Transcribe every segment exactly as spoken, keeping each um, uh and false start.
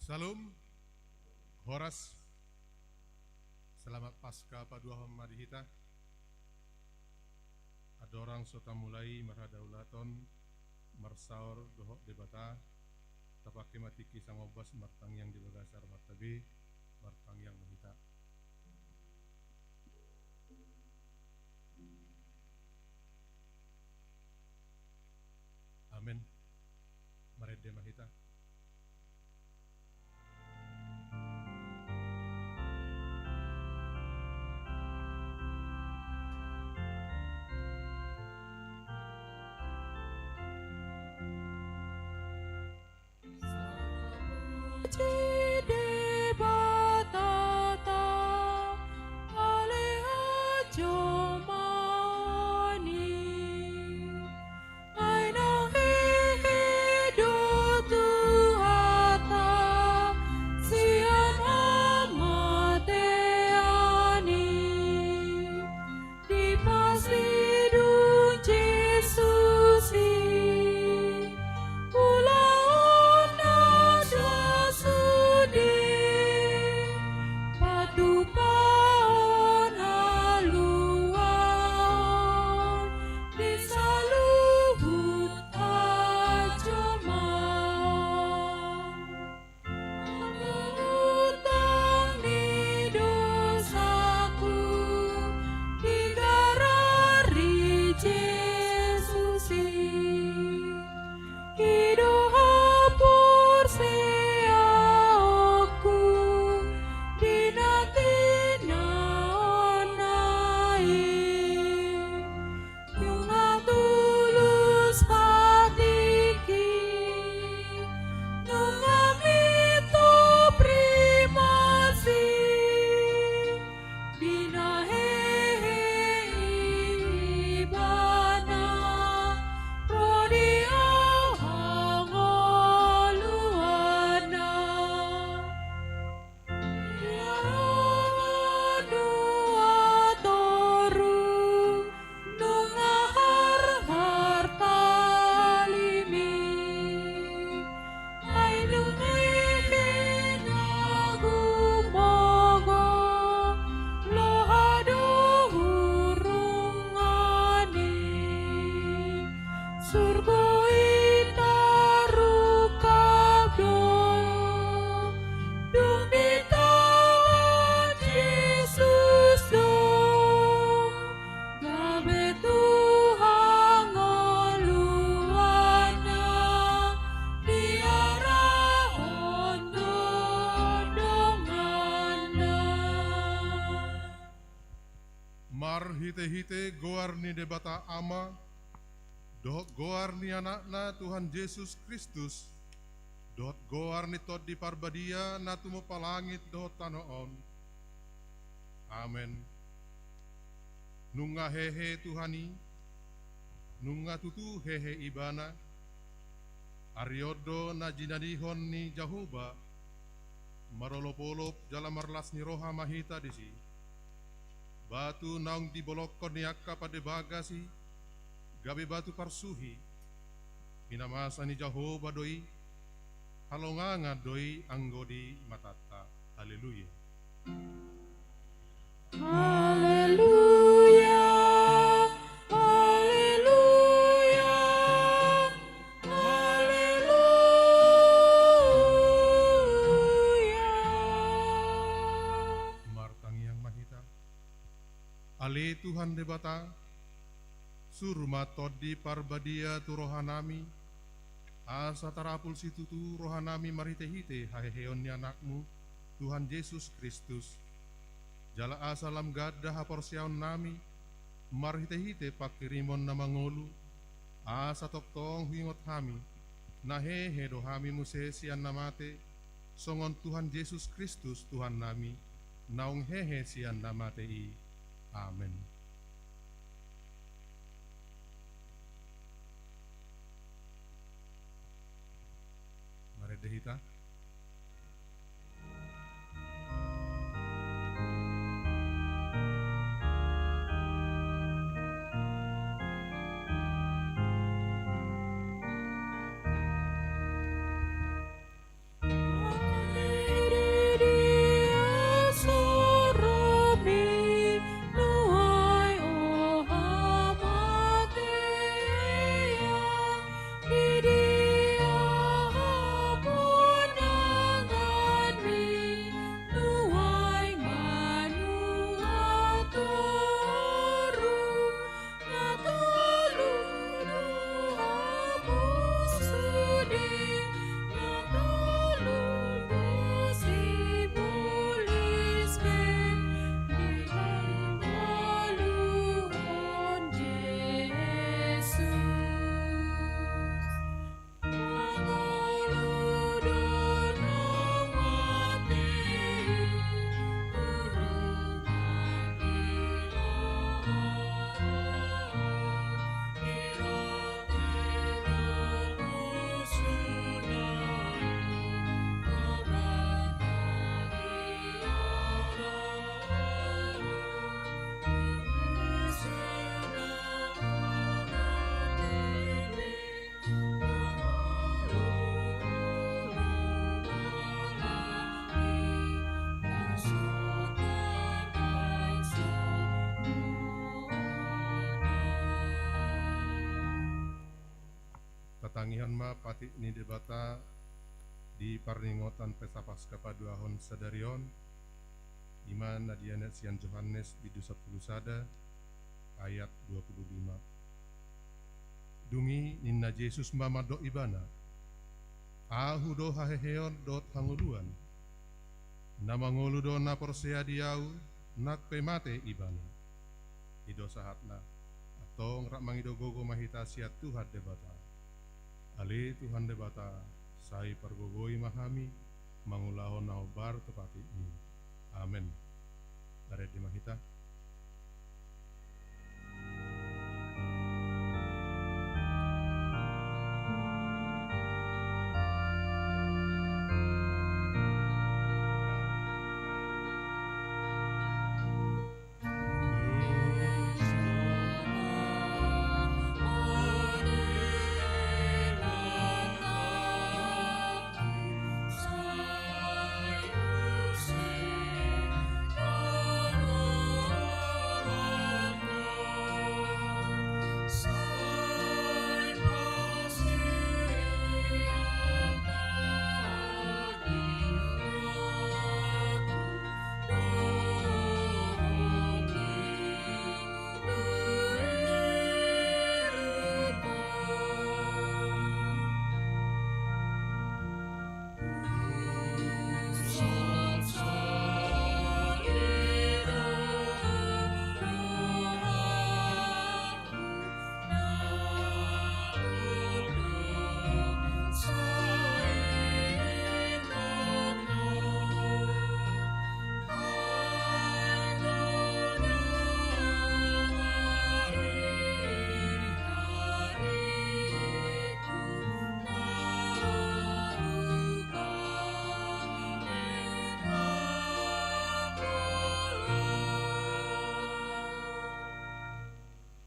Syalom. Horas. Selamat Paskah paduahon ma di hita. Andorang so tamulai marhadaulaton, marsaor dohot Debata, tapangke ma tingki sangombas martangiang di bagasan rohanta be, martangiang ma hita. Amen. Marende ma hita. Puji Debata, ale hajomani. Ai na hehe do Tuhanta sian hamatean i. Dipasidung Jesus i ulaon na so sude, patupaon haluaon di saluhut hajolmaon. Utang ni dosaku digarari Jesus i. I do haporseaonku di na tinaonna i. Nunga tulus hatingki, nunga mintop rimas i, di na hehe Ibana ro di au hangoluanna. Ia ro dua toru nunga harhar talimi. Ai dung hehe na gumogo loha do hurungan i. Surgo i tarungkap do dung ditahan Jesus do. Gabe tu hangoluanna diarahon do donganna. Marhitehite goar ni Debata Ama, dohot goar ni Anakna Tuhan Jesus Kristus, dohot goar ni Tondi Parbadia na tumompa langit dohot tano on. Amen. Nunga hehe Tuhan i, nunga tutu hehe Ibana. Ari on do na jinadihon ni Jahowa marolopolop jala marlas ni roha ma hita disi. Batu naung dibolongkon ni angka pande bagas i gabe batu parsuhi. Pinamasa ni Jahowa do i, halongangan do i anggo di matanta. Haleluya. Haleluya. Haleluya. Haleluya. Martangiang ma hita. Ale Tuhan Debata, suru ma Tondi Parbadia tu rohanami, asa tarapul situtu rohanami marhitehite haheheon ni Anakmu, Tuhan Jesus Kristus. Jala asa lam ganda haporseaonnami marhitehite pangkirimon na mangolu, asa tongtong huingot hami, na hehe do hami muse sian na mate, songon Tuhan Jesus Kristus Tuhannami, naung hehe sian na mate i. Amen. Marende hita. Tangihon ma patik ni Debata di parningotan Pesta Paska paduahon sadari on, i ma na dianet sian Johannes bindu sampulu sada ayat dua pulu lima. Dung i ninna Jesus ma mandok ibana: Ahu do haheheon dohot hangoluan. Na mangolu do na porsea di Ahu, nang pe mate ibana. I do sahatna. Antong rap mangido gogo ma hita sian Tuhan Debata. Ale Tuhan Debata, sai pargogoi ma hami mangulahon na hombar tu patikMi. Amen. Marende ma hita.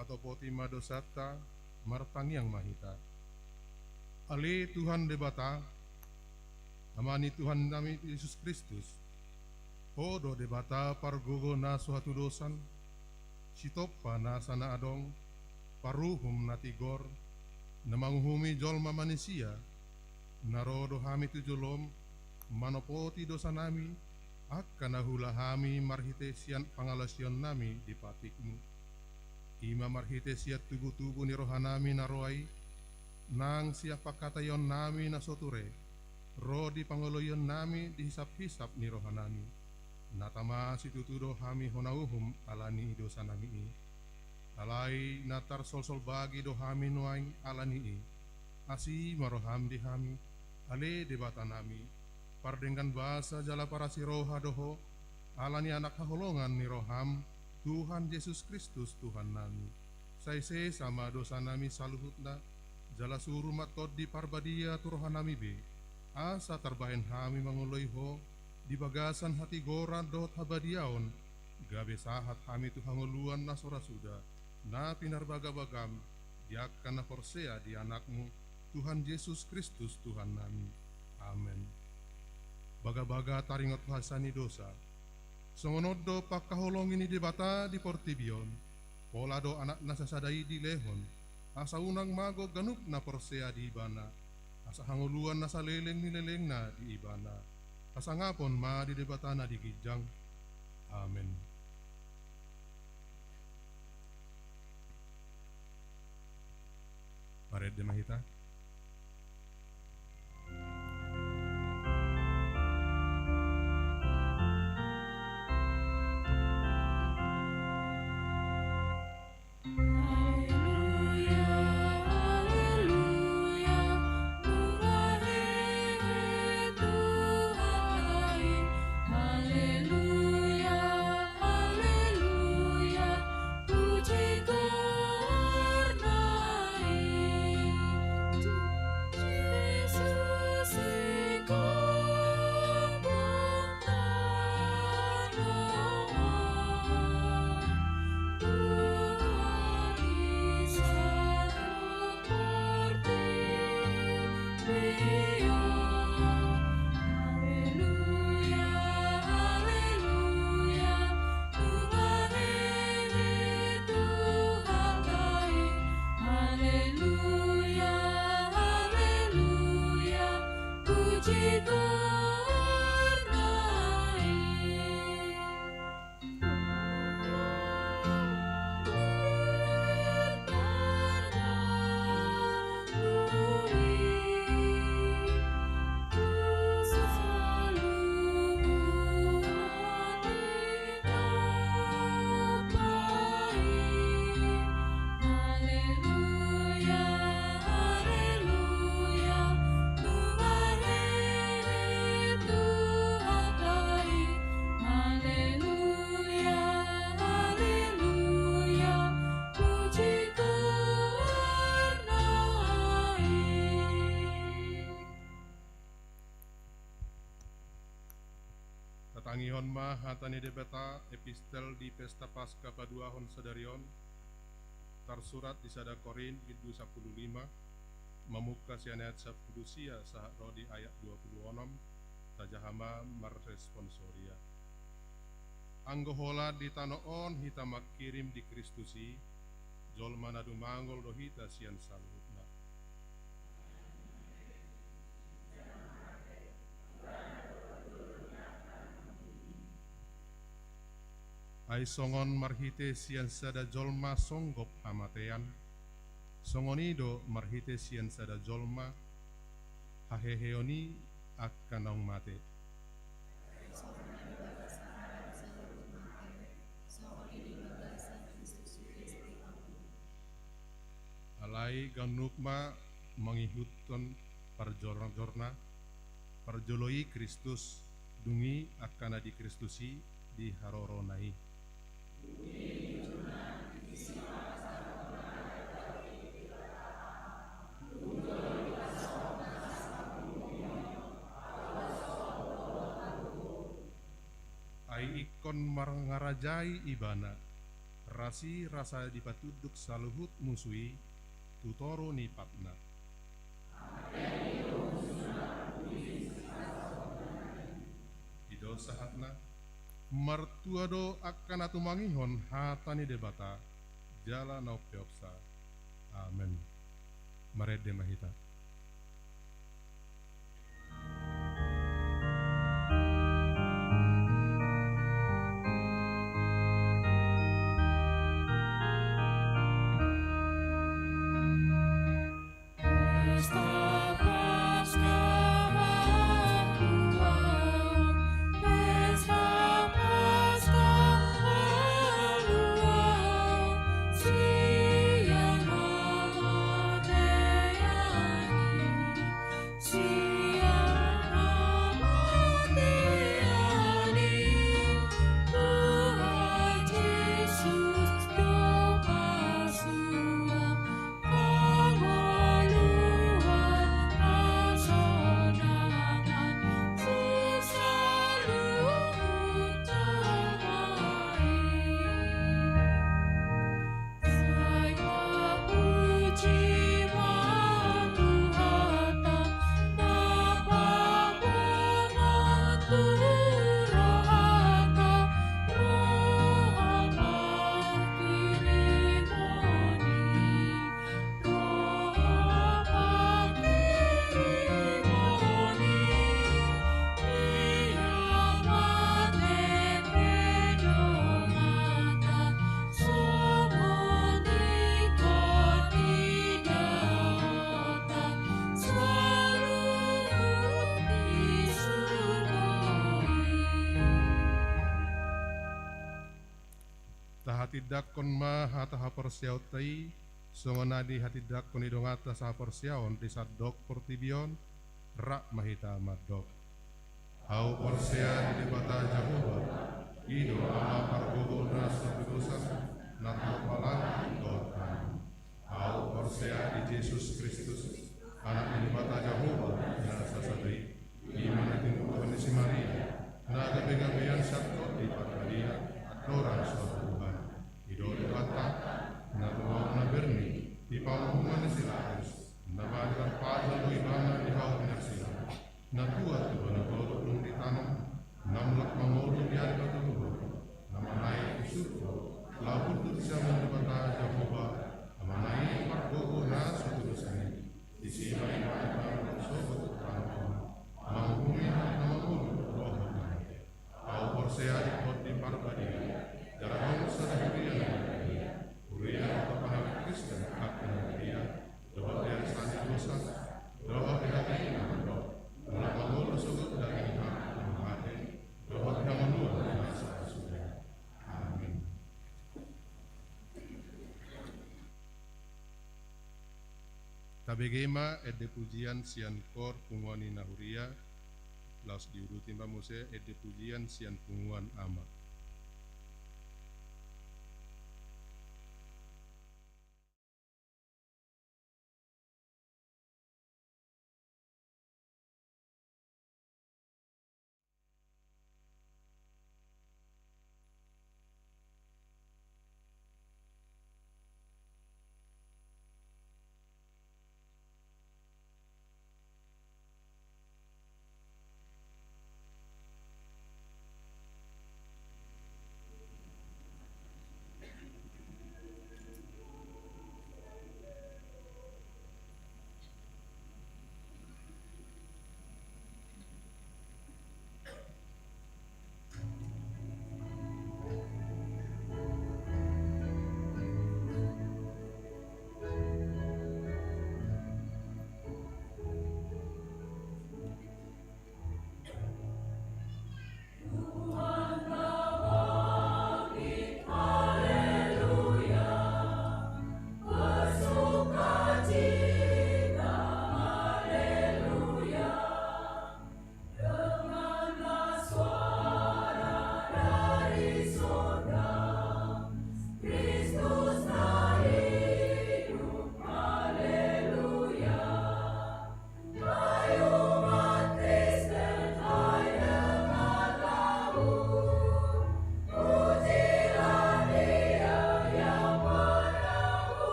Tatopoti ma dosanta, martangiang ma hita. Ale Tuhan Debata, Ama ni Tuhannami Jesus Kristus, Ho do Debata pargogo na so hatudosan, Sitompa nasa na adong, Paruhum na tigor, na manguhumi jolma manisia, na ro do hami tu joloM, manopoti dosanami, angka na huula hami marhite sian pangalaosionnami di patikMu. I ma marhite sian tubutubu ni rohanami na roa i, nang sian pangkataionnami na so ture, ro di pangoloionnami di hisaphisap ni rohanami. Na tama situtu do hami hona uhum ala ni dosanami i. Alai na tarsolsol bagi do hami nuaeng ala ni i. Asi ma rohaM di hami, ale Debatanami, pardenggan basa jala parasi roha do Ho, ala ni Anak haholongan ni rohaM, Tuhan Jesus Kristus Tuhannami. Sai sesa ma dosanami saluhutna, jala suru ma Tondi Parbadia tu rohanami be, asa tarbahen hami mangoloi Ho, di bagasan hatigoran dohot habadiaon, gabe sahat hami tu hangoluan na so ra suda, na pinarbagabagaM, di angka na porsea di AnakMu, Tuhan Jesus Kristus Tuhannami. Amen. Bagabaga taringot hasesaan ni dosa. Songon on do pangkaholongi ni Debata di portibi on, pola do AnakNa sasada i dilehon, asa unang mago ganup na porsea di Ibana, asa hangoluan na saleleng ni lelengna di Ibana. Hasangapon ma di Debata na di ginjang. Amen. Marende ma hita. Tatangihon ma hata ni Debata, epistel di pesta Paska paduahon sadari on, tarsurat di sada Korint bindu sampulu lima, mamungka sian ayat sampulu sia sahat ro di ayat dua pulu onom, tajaha ma marresponsoria. Anggo holan di tano on hita mangkirim di Kristus i, jolma na dumangol do hita sian saluhutna. Ai songon marhite sian sada jolma songgop hamatean, songon i do marhite sian sada jolma haheheon i angka naung mate. Alai ganup ma mangihuthon parjorjorna, parjolo i Kristus, dung i angka na di Kristus i di harorona i. Ai ingkon mangarajai ibana, ras i rasa dipatunduk saluhut musu i tu toru ni patna. I do sahatna, martua do angka na tumangihon hata ni Debata, jala na umpeopsa. Amen. Marende ma hita. Tahatindangkon ma hata haporseaonta i, songon na dihatindangkon ni donganta sahaporseaon di sandok portibi on. Rap ma hita mandok. Ahu porsea di Debata Jahowa, i do Ama pargogo na so dosa, na tarpalangi dohot hami. Ahu porsea di Jesus Kristus, Anak ni Debata Jahowa na sasada i, i ma na tinumbahan ni si Maria, na gabegabean sian Tondi Parbadia, andorang so Tuhan. I do Debata, na tuaon na berni, di pamuhungan ni si Lazarus, na bali tarpajal do ibana di hau pinaksian. Na tuat tu bona toru dung ditanom, na mulak mangolu di ari patoluhon, na manaek tu surgo, laho hundul sian Debata Jahowa, Amana i pargogo na so tudosan i. Disi ma ibana sogot tu tano on, mangolu Tabege ma ende pujian sian kor punguan ni na huria, laos diuduti ma muse ende pujian sian punguan ama.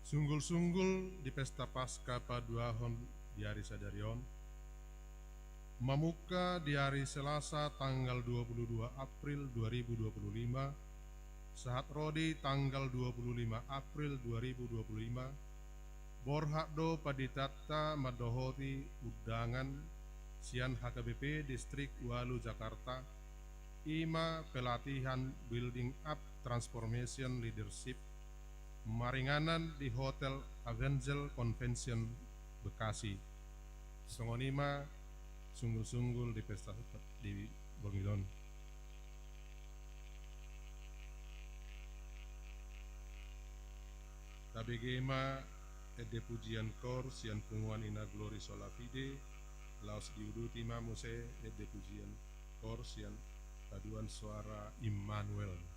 Sunggul-sunggul di Pesta Paska paduahon di ari sadari on, mamungka di ari Selasa tanggal dua puluh dua April dua ribu dua puluh lima, sahat ro di tanggal dua puluh lima April dua ribu dua puluh lima, borhat do panditanta mandohoti undangan sian H K B P Distrik Walu Jakarta, i ma pelatihan Building Up Transformation Leadership, maringanan di Hotel Avengel Convention Bekasi. Songon i ma sunggul-sunggul di pesta di borngin on. Tabege ma ende pujian koor sian punguan Ina Glory Sola Fide, laos diuduti ma muse ende pujian koor sian Paduan Suara Immanuel.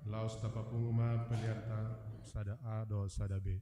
Laos tapapungu ma peleanta sada A dohot sada B.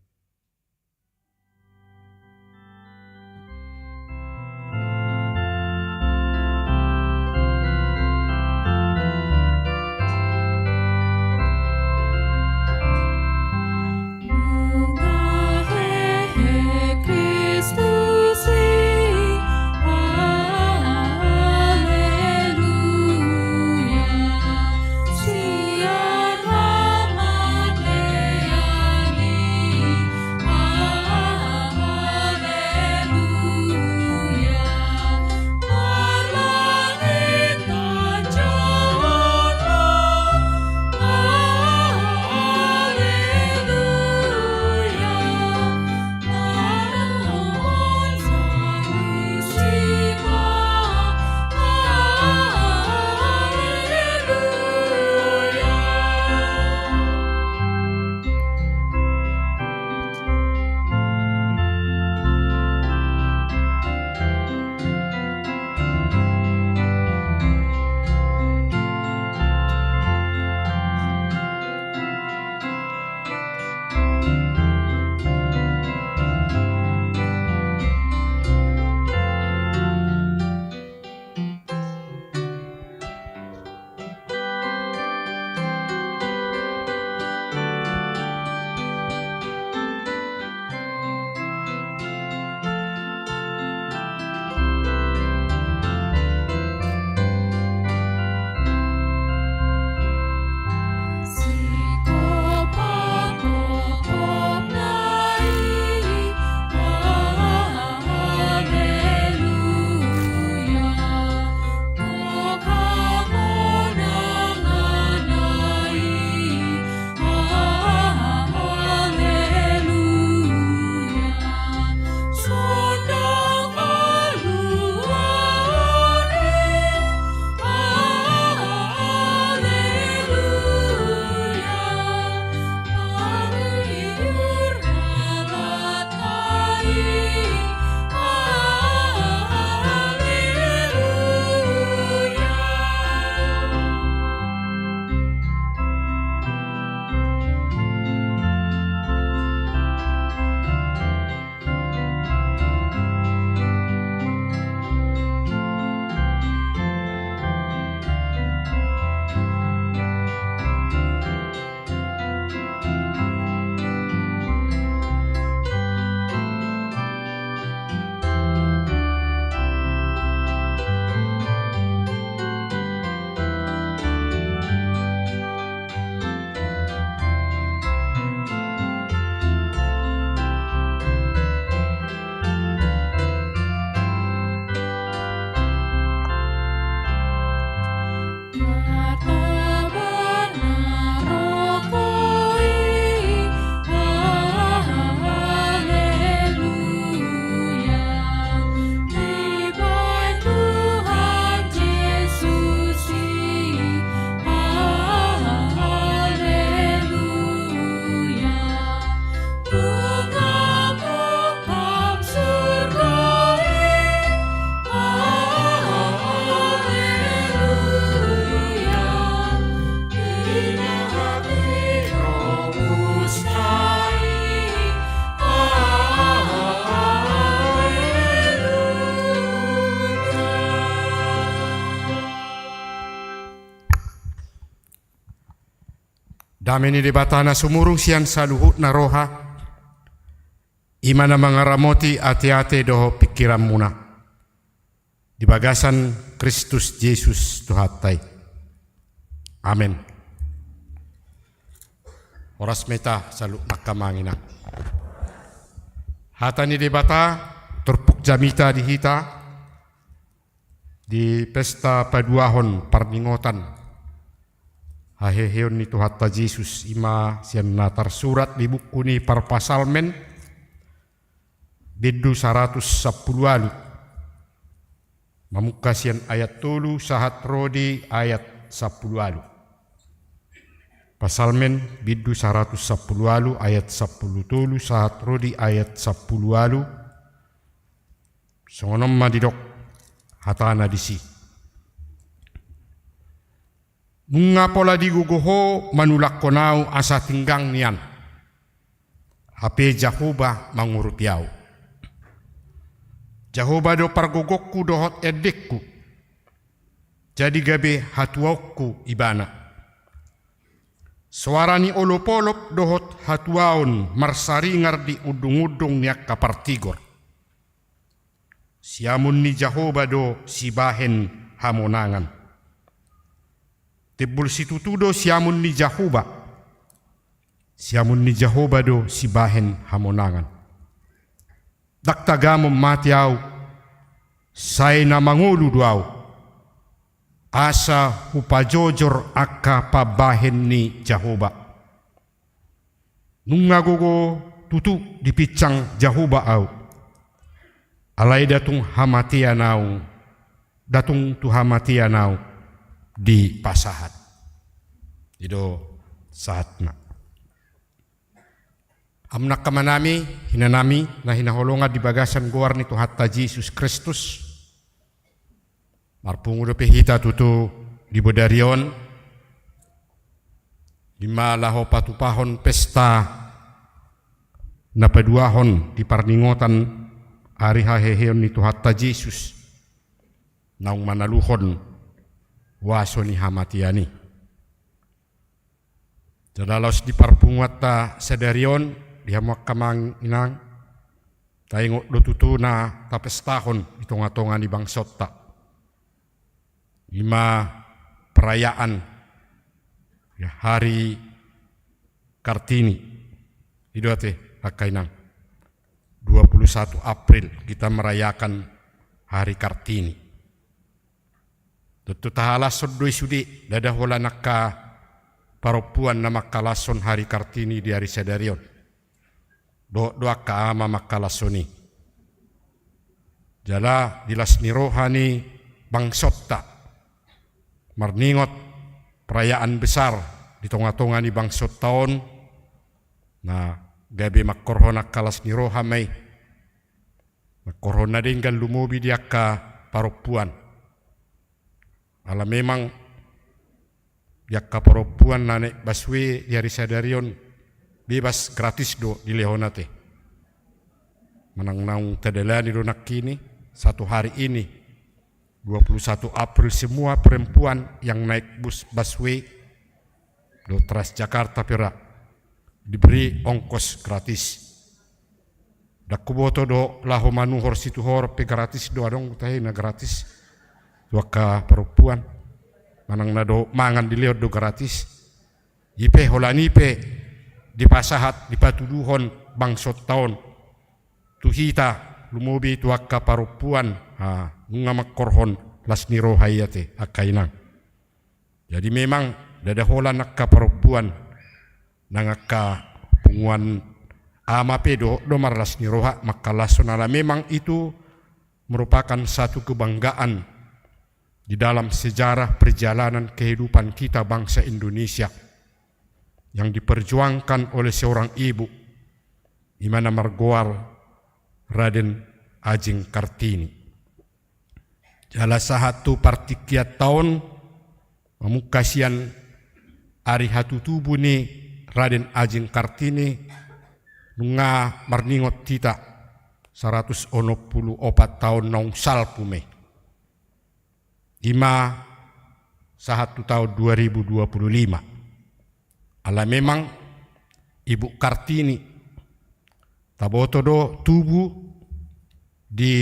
Dame ni Debata na sumurung sian saluhutna roha, i ma na mangaramoti ateate dohot pingkiranmuna di bagasan Kristus Jesus Tuhanta i. Amen. Horas ma hita saluhutna, angka amang inang. Hata ni Debata turpuk jamita di hita di pesta paduahon parningotan haheheon ni Tuhanta Jesus, i ma sian na tarsurat di buku ni Parpsalmen, bindu saratus sampulu ualu, mamungka sian ayat tolu sahat ro di ayat sampulu ualu. Psalmen bindu saratus sampulu ualu ayat sampulu tolu sahat ro di ayat sampulu ualu. Songon on ma didok hatana disi. Nunga pola digogo Ho manulakkon ahu asa tinggang nian, hape Jahowa mangurupi ahu. Jahowa do pargogongku dohot endengku, jadi gabe hatuaonku Ibana. Soara ni olopolop dohot hatuaon marsaringar di undungundung ni angka partigor. Siamun ni Jahowa do sibahen hamonangan. Timbul situtu do siamun ni Jahowa. Siamun ni Jahowa do sibahen hamonangan. Ndang tagamon mate ahu, sai na mangolu do ahu, asa hupajojor angka pambahen ni Jahowa. Nunga gogo tutu dipinsang Jahowa ahu, alai ndang tung hamatean ahu, ndang tung tu hamatean ahu dipasahat. I do sahatna. Amang nami, inang nami na hinaholongan di bagasan goar ni Tuhanta Jesus Kristus. Marpungu dope hita tutu di bodari on, i ma laho patupahon pesta na paduahon di parningotan ari haheheon ni Tuhanta Jesus, naung manaluhon huaso ni hamatean i. Jala laos di parpunguanta sadari on, di hamu angka amang inang, taingot do tutu na tapestahon di tongatonga ni bangsonta, i ma perayaan, ya, Hari Kartini. I do ate angka inang, dua puluh satu April kita merayakan Hari Kartini. Tontu tahalashon do i sude, ndada holan angka parompuan na mangkalashon Hari Kartini di ari sadari on. Dohot do angka ama mangkalashon i. Jala di las ni roha ni bangsonta, marningot perayaan besar di tongatonga ni bangsonta on, na gabe mangkorhon angka las ni roha ma i. Mangkorhon na denggan lumobi di angka parompuan. Ala memang di angka parompuan na naik busway di ari sadari on, bebas gratis do dilehon ate. Manang naung tadalani do nangkini, satu hari ini, dua puluh satu April, semua perempuan yang naik bus, busway do Transjakarta pira, diberi ongkos gratis. Ndang huboto do laho manuhor situhor pe gratis do, adong tahe na gratis tu angka parompuan. Manang na dohot mangan dilehon do gratis. I pe holan i pe dipasahat, dipatuduhon bangsonta on tu hita, lumobi tu angka parompuan, ha, nunga mangkorhon las ni roha i ate angka inang. Jadi memang ndada holan angka parompuan nang angka punguan ama pe dohot do marlas ni roha mangkalashon, ala memang itu merupakan satu kebanggaan di dalam sejarah perjalanan kehidupan kita bangsa Indonesia yang diperjuangkan oleh seorang ibu, i ma na margoar Raden Ajeng Kartini. Jala sahat tu partingkianta on, mamungka sian ari hatutubu ni Raden Ajeng Kartini, nunga marningot hita saratus onom pulu opat taon naung salpu ma i. I ma sahat tu taon dua ribu dua puluh lima. Ala memang Ibu Kartini taboto do tubu di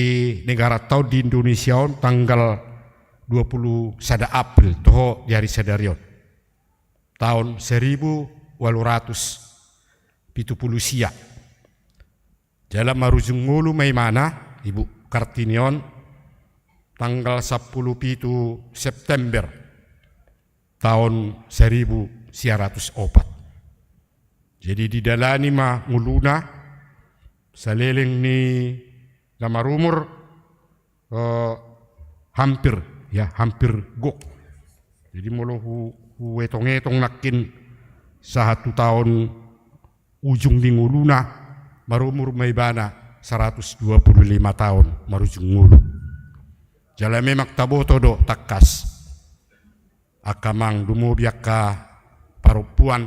negaranta on, di Indonesia on, tanggal dua puluh sada April, toho di ari sadari on, taon seribu walu ratus pitu pulu sia. Jala marujung ngolu ma imana, Ibu Kartini on, tanggal sampulu pitu September taon saribu sia ratus opat. Jadi didalani ma ngoluna saleleng ni na marumur, eh, hampir, ya, hampir gok. Jadi molo hu, huetong-etong nangkin sahat tu taon ujung ni ngoluna, marumur ma ibana saratus dua pulu lima taon marujung ngolu. Jala memang taboto do tangkas Angka amang, dumobi angka parompuan,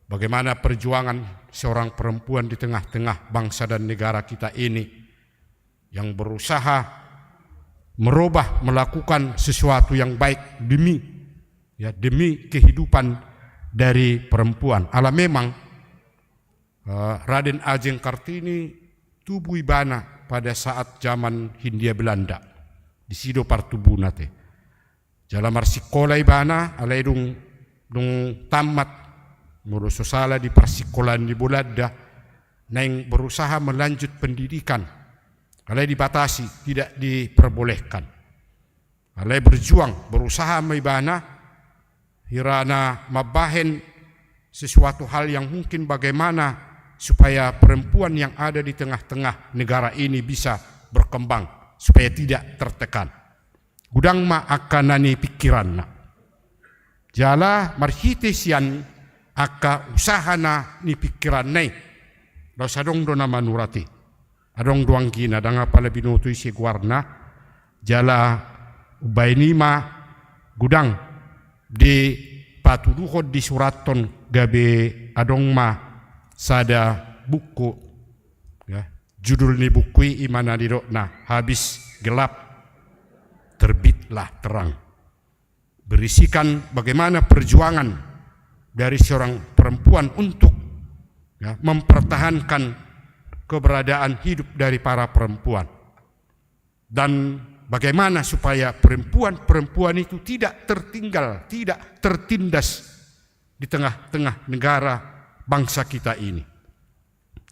bagaimana perjuangan seorang perempuan di tengah-tengah bangsa dan negara kita ini yang berusaha merubah, melakukan sesuatu yang baik demi, ya, demi kehidupan dari perempuan. Ala memang, eh, Raden Ajeng Kartini tubu ibana pada saat zaman Hindia Belanda. Disi do partubuna te. Jala marsikola ibana, alai dung, dung tamat, molo so sala di parsikolaan ni Belanda, naeng berusaha melanjut pendidikan, alai dibatasi, tidak diperbolehkan. Alai berjuang, berusaha ma ibana, hirana mambahen sesuatu hal yang mungkin bagaimana supaya perempuan yang ada di tengah-tengah negara ini bisa berkembang, supaya tidak tertekan. Godang ma angka na nipingkiranna. Jala marhite sian angka usahana nipingkiranna i, laos adong do na manurat i. Adong do anggina, ndang apala binoto ise goarna, jala umbahen i ma godang dipatuduhon, disurathon, gabe adong ma sada buku, ya, judul ni buku i ima na nidokna Habis Gelap, Terbitlah Terang. Berisikan bagaimana perjuangan dari seorang perempuan untuk, ya, mempertahankan keberadaan hidup dari para perempuan. Dan bagaimana supaya perempuan-perempuan itu tidak tertinggal, tidak tertindas di tengah-tengah negara bangsa kita ini.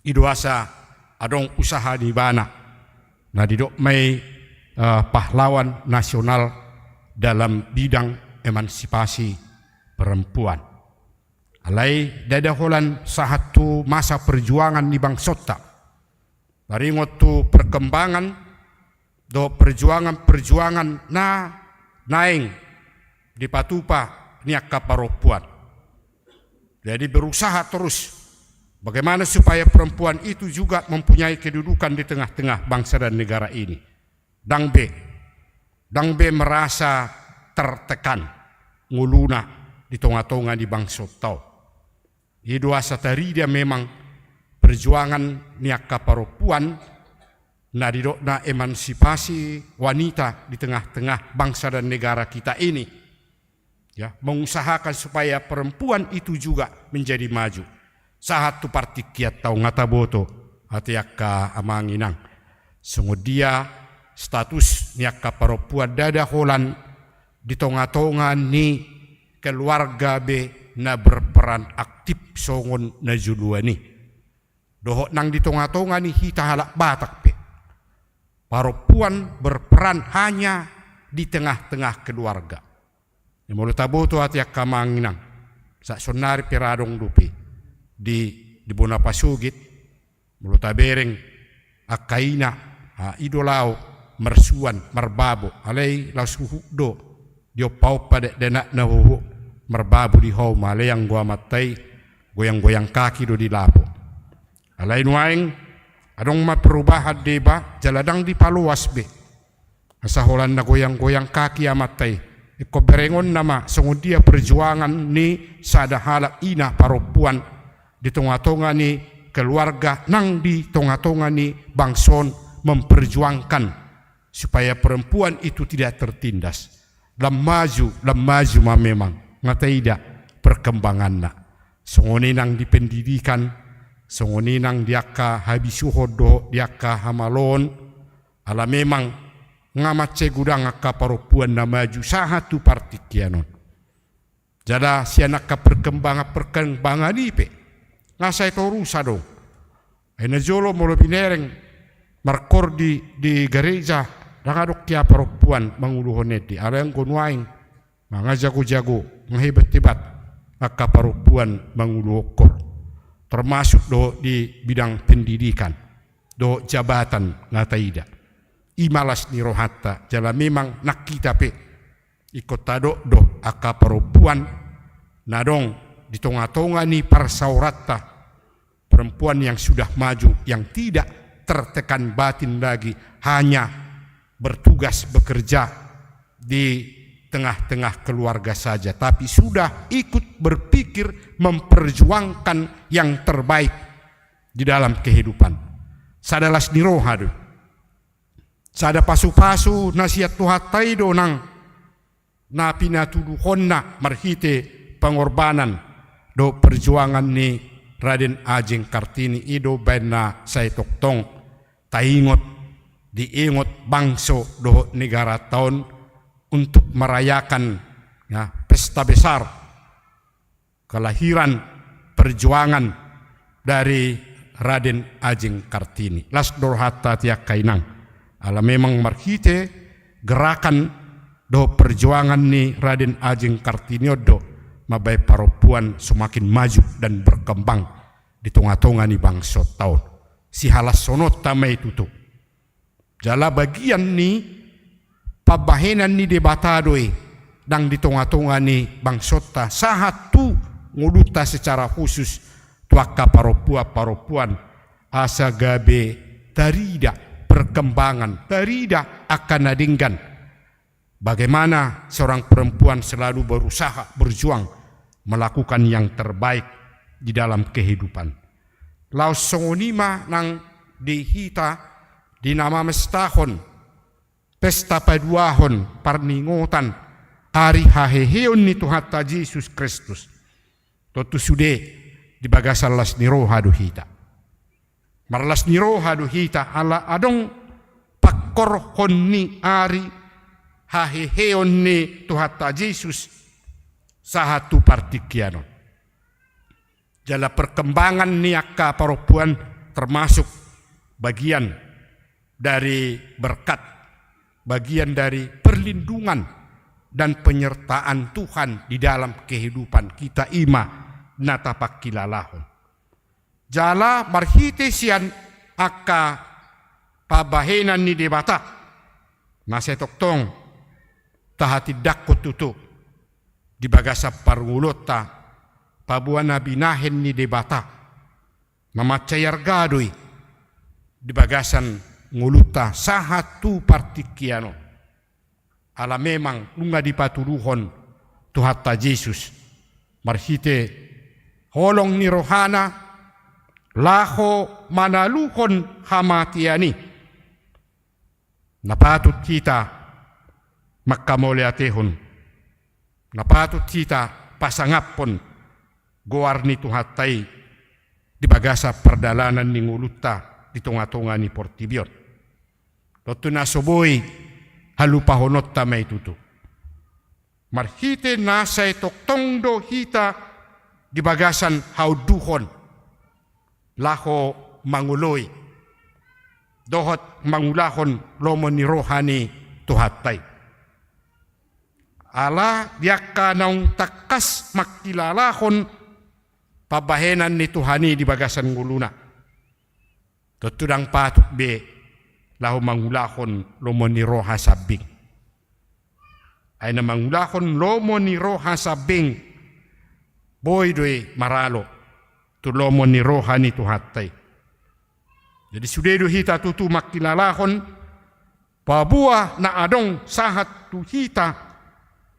I do asa adong usaha ni ibana, na didok ma i, eh, pahlawan nasional dalam bidang emansipasi perempuan. Alai ndada holan sahat tu masa perjuangan ni bangsonta. Taringot tu perkembangan dohot perjuangan-perjuangan na naeng dipatupa ni angka parompuan. Jadi berusaha terus bagaimana supaya perempuan itu juga mempunyai kedudukan di tengah-tengah bangsa dan negara ini. Ndang be, ndang be merasa tertekan ngoluna di tonga-tonga ni bangsonta on. I do asa tarida memang perjuangan ni angka parompuan, na didokna emansipasi wanita di tengah-tengah bangsa dan negara kita ini. Ya, mengusahakan supaya perempuan itu juga menjadi maju. Sahat tu partingkianta on, nga taboto ate angka amang inang, songon dia status ni angka parompuan, ndada holan di tonga-tonga ni keluarga be na berperan aktif songon na joloan i. Dohot nang di tonga-tonga ni hita halak Batak pe, parompuan berperan hanya di tengah-tengah keluarga. Ia molo taboto ate angka amang inang, sahat saonnari pe ra adong dope di, di bona pasogit, molo tabereng angka ina, ha, i do laho marsuan, marbabo, alai laos huhut do diompa-ompa dakdanakna huhut marbabo di hauma, alai anggo amanta i goyang-goyang kaki do di lapo. Alai nuaeng adong ma perubahan deba, jala ndang dipaloas be. Asa holan na goyang-goyang kaki amanta i, ingkon berengonna ma songon dia perjuangan ni sada halak ina parompuan di tonga-tonga ni keluarga nang di tonga-tonga ni bangso on, memperjuangkan supaya perempuan itu tidak tertindas. Lam maju, lam maju ma memang, nga taida perkembanganna. Songon i nang di pendidikan, songon i nang di angka habisuhon dohot di angka hamaloon, ala memang nga mansai godang angka parompuan na maju sahat tu partingkian on. Jala sian angka perkembangan-perkembangan i pe, nga sai torusa do. Ai na jolo molo binereng markoor di, di gareja, ndang adong hea parompuan manguluhon ende, alai anggo nuaeng, nga jago-jago, nga hebat-hebat angka parompuan manguluhon koor. Termasuk dohot di bidang pendidikan dohot jabatan, nga taida. I ma las ni rohanta, jala memang nang hita pe ingkon tadok do angka parompuan na adong di tonga-tonga ni parsaoranta, perempuan yang sudah maju, yang tidak tertekan batin lagi, hanya bertugas bekerja di tengah-tengah keluarga saja, tapi sudah ikut berpikir memperjuangkan yang terbaik di dalam kehidupan. Sada las ni roha do. Sada pasu-pasu na sian Tuhanta i do nang na pinatuduhonna marhite pengorbanan dohot perjuangan ni Raden Ajeng Kartini i do baen na sai tongtong taingot, diingot bangso dohot negaranta on untuk merayakan, ya, pesta besar kelahiran perjuangan dari Raden Ajeng Kartini. Las do rohanta, angka inang, ala memang marhite gerakan dohot perjuangan ni Raden Ajeng Kartini on do mambaen parompuan semakin maju dan berkembang di tonga-tonga ni bangsonta on. Sihalashononta ma i tutu. Jala bagian ni pambahenan ni Debata do i nang di tonga-tonga ni bangsonta, sahat tu ngolunta secara khusus, tu angka parompuan-parompuan, asa gabe tarida perkembangan, tarida angka na denggan. Bagaimana seorang perempuan selalu berusaha, berjuang, melakukan yang terbaik di dalam kehidupan. Laos songon i ma nang di hita di na mamestahon pesta paduahon parningotan ari haheheon ni Tuhanta Jesus Kristus. Tontu sude di bagasan las ni roha do hita. Marlas ni roha do hita ala adong pangkorhon ni ari haheheon ni Tuhanta Jesus sahat tu partingkian on. Jala perkembangan ni angka parompuan termasuk bagian dari berkat, bagian dari perlindungan dan penyertaan Tuhan di dalam kehidupan kita, i ma na tapangkilalahon. Jala marhite sian angka pambahenan ni Debata na sai tongtong tahatindangkon tutu di bagasan parngoluonta, paboa na binahen ni Debata na mansai arga do i di bagasan ngolunta sahat tu partingkian on. Ala memang nunga dipatuduhon Tuhanta Jesus marhite holong ni rohana laho manaluhon hamatean i. Na patut hita manghamauliatehon, na patut hita pasangaphon goar ni Tuhanta i di bagasan pardalanan ni ngolunta di tonga-tonga ni portibi on. Tontu na so boi halupahononta ma i tutu. Marhite na sai tongtong do hita di bagasan haunduhon laho mangoloi dohot mangulahon lomo ni roha ni Tuhanta i. Ala di angka naung tangkas mangkilalahon pambahenan ni Tuhan i di bagasan ngoluna, tontu ndang patut be laho mangulahon lomo ni roha sambing. Ai na mangulahon lomo ni roha sambing, boi do i maralo tu lomo ni roha ni Tuhanta i. Jadi sude do hita tutu mangkilalahon paboa na adong sahat tu hita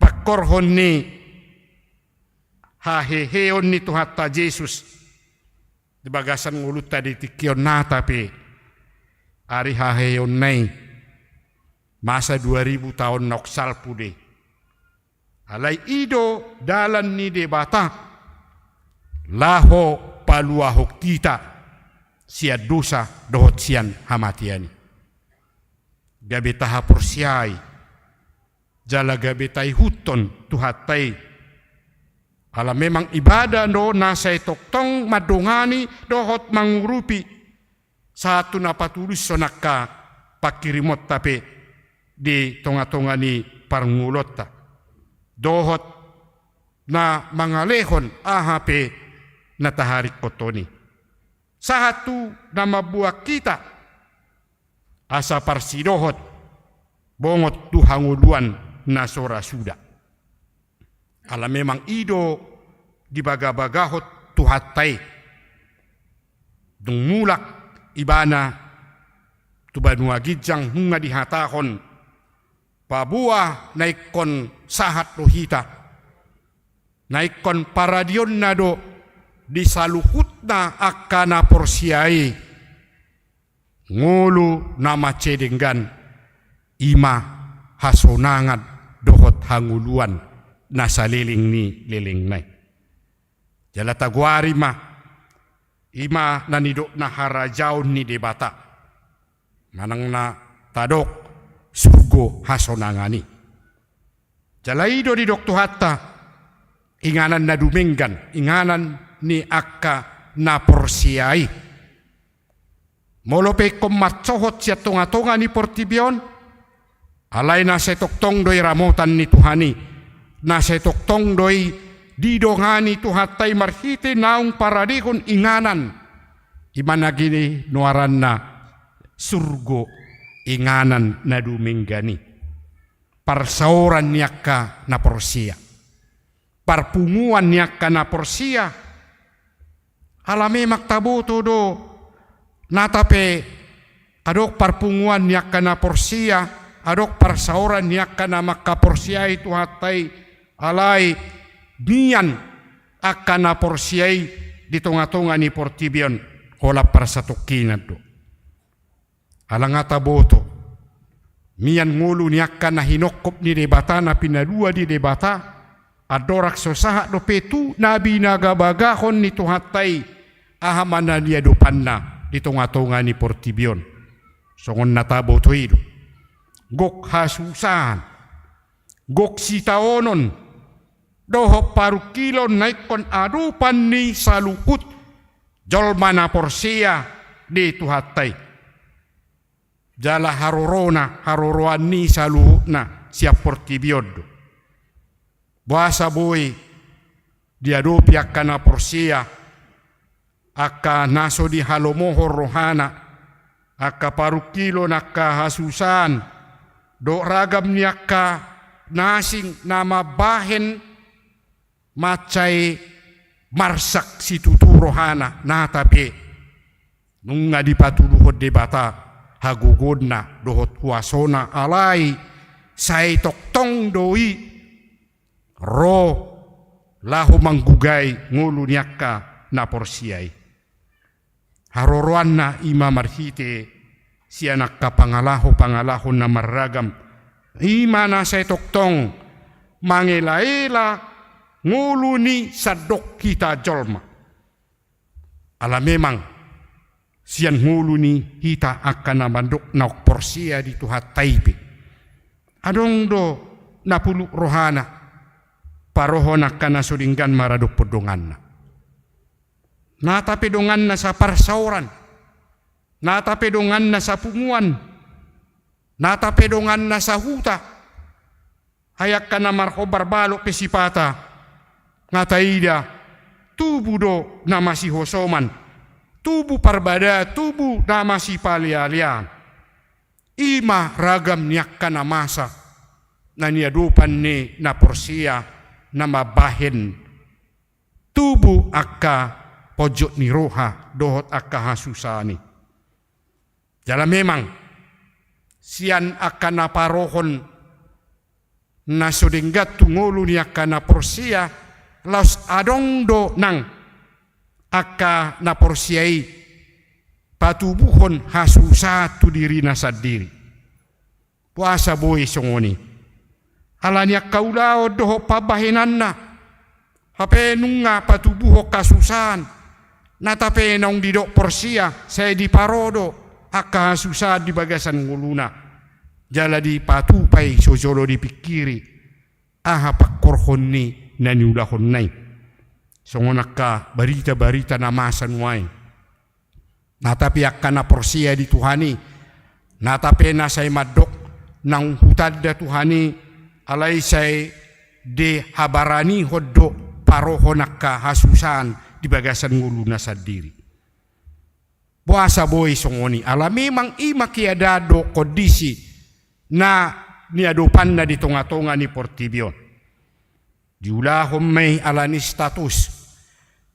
pangkorhon ni haheheon ni Tuhanta Jesus di bagasan ngolunta di tingki on, nata pe ari haheheonna i masa dua ribu taon naung salpu do i. Alai i do dalan ni Debata laho paluahon hita sian dosa dohot sian hamatean i. Gabe tahaporseai jala gabe taihuthon Tuhanta i. Ala memang ibana do na sai tongtong mandongani dohot mangurupi sahat tu na patulushon angka pangkirimonta pe di tonga-tonga ni parngoluonta, dohot na mangalehon aha pe na taharingkothon i, sahat tu na mamboan hita asa parsidohot bongot tu hangoluan na so ra suda. Ala memang i do dibagabagahon Tuhanta i. Dung mulak ibana tu banua ginjang, nunga dihatahon paboa na ingkon sahat do hita, na ingkon paradionna do di saluhutna angka na porsea i ngolu na mansai denggan, i ma hasonangan dohot hangoluan na saleleng ni lelengna i. Jala tagoari ma, i ma na nidokna harajaon ni Debata, manang na tadok surgo hasonangan i. Jala i do didok Tuhanta inganan na dumenggan, inganan ni angka na porsea i. Molo pe ingkon mansohot sian tongatonga ni portibi on, alai na sai tongtong do i ramotan ni Tuhan i, na sai tongtong do i didongani Tuhanta i marhite naung paradehon inganan, i ma na ginoaranna surgo, inganan na dumenggan i. Parsaoran ni angka na porsea, parpunguan ni angka na porsea. Ala memang taboto do, nata pe adong parpunguan ni angka na porsea, adong parsaoran ni angka na mangkaporseai Tuhanta i, alai mian angka na porsea i di tongatonga ni portibi on, holan parsatongkinan do. Ala nga taboto, mian ngolu ni angka na hinongkop ni Debata, na pinalua ni Debata, andorang so sahat dope tu na binagabagahon ni Tuhanta i aha ma na niadopanna di tongatonga ni portibi on. Songon na taboto i do, gok hasusaan, gok sitaonon, dohot parungkilon na ingkon adopan ni saluhut jolma na porsea di Tuhanta i. Jala harorona, haroroan ni saluhutna sian portibi on do. Boasa boi diadopi angka na porsea, angka na so dihalomohon rohana, angka parungkilon, angka hasusaan, dohot ragam ni angka na asing na mambahen mansai marsak situtu rohana, nata pe nunga dipatuduhon Debata hagogoonna dohot huasona, alai sai tongtong do i ro laho manggugai ngolu ni angka na porsea i. Haroroanna i ma marhite sian angka pangalaho-pangalaho na marragam, i ma na sai tongtong mangelaela ngolu ni sandok hita jolma. Ala memang sian ngolu ni hita angka na mandok naung porsea di Tuhanta i pe, adong do na puluk rohana parohon angka na so denggan maradophon donganna. Nata pe donganna saparsaoran, nata pe donganna sapunguan, nata pe donganna sahuta. Ai angka na marhombar balok pe sipata, nga taida, tubu do na masihosoman, tubu parbadaan, tubu na masipalealean. I ma ragam ni angka na masa na niadopan ni na porsea, na mambahen tubu angka ponjot ni roha dohot angka hasusaan i. Jala memang sian angka na parohon na so denggan tu ngolu ni angka na porsea, laos adong do nang angka na porsea i patubuhon hasusaan tu dirina sandiri. Boasa boi songon i? Ala ni angka ulaon dohot pambahenanna. Hape nunga patubuhon hasusaan, nata pe naung didok porsea, sai diparo do angka hasusaan di bagasan ngoluna, jala dipatupa i so jolo dipingkiri aha pangkorhon ni na niulahonna i. Songon angka barita-barita na masa nuaeng. Nata pe angka na porsea di Tuhan i, nata pe na sai mandok naung hutanda Tuhan i, alai sai dihabaranihon do parohon angka hasusaan di bagasan ngoluna sandiri. Boasa boi songon i? Ala memang i ma keadaan dohot kondisi na niadopanna di tongatonga ni portibi on. Diulahon ma i ala ni status,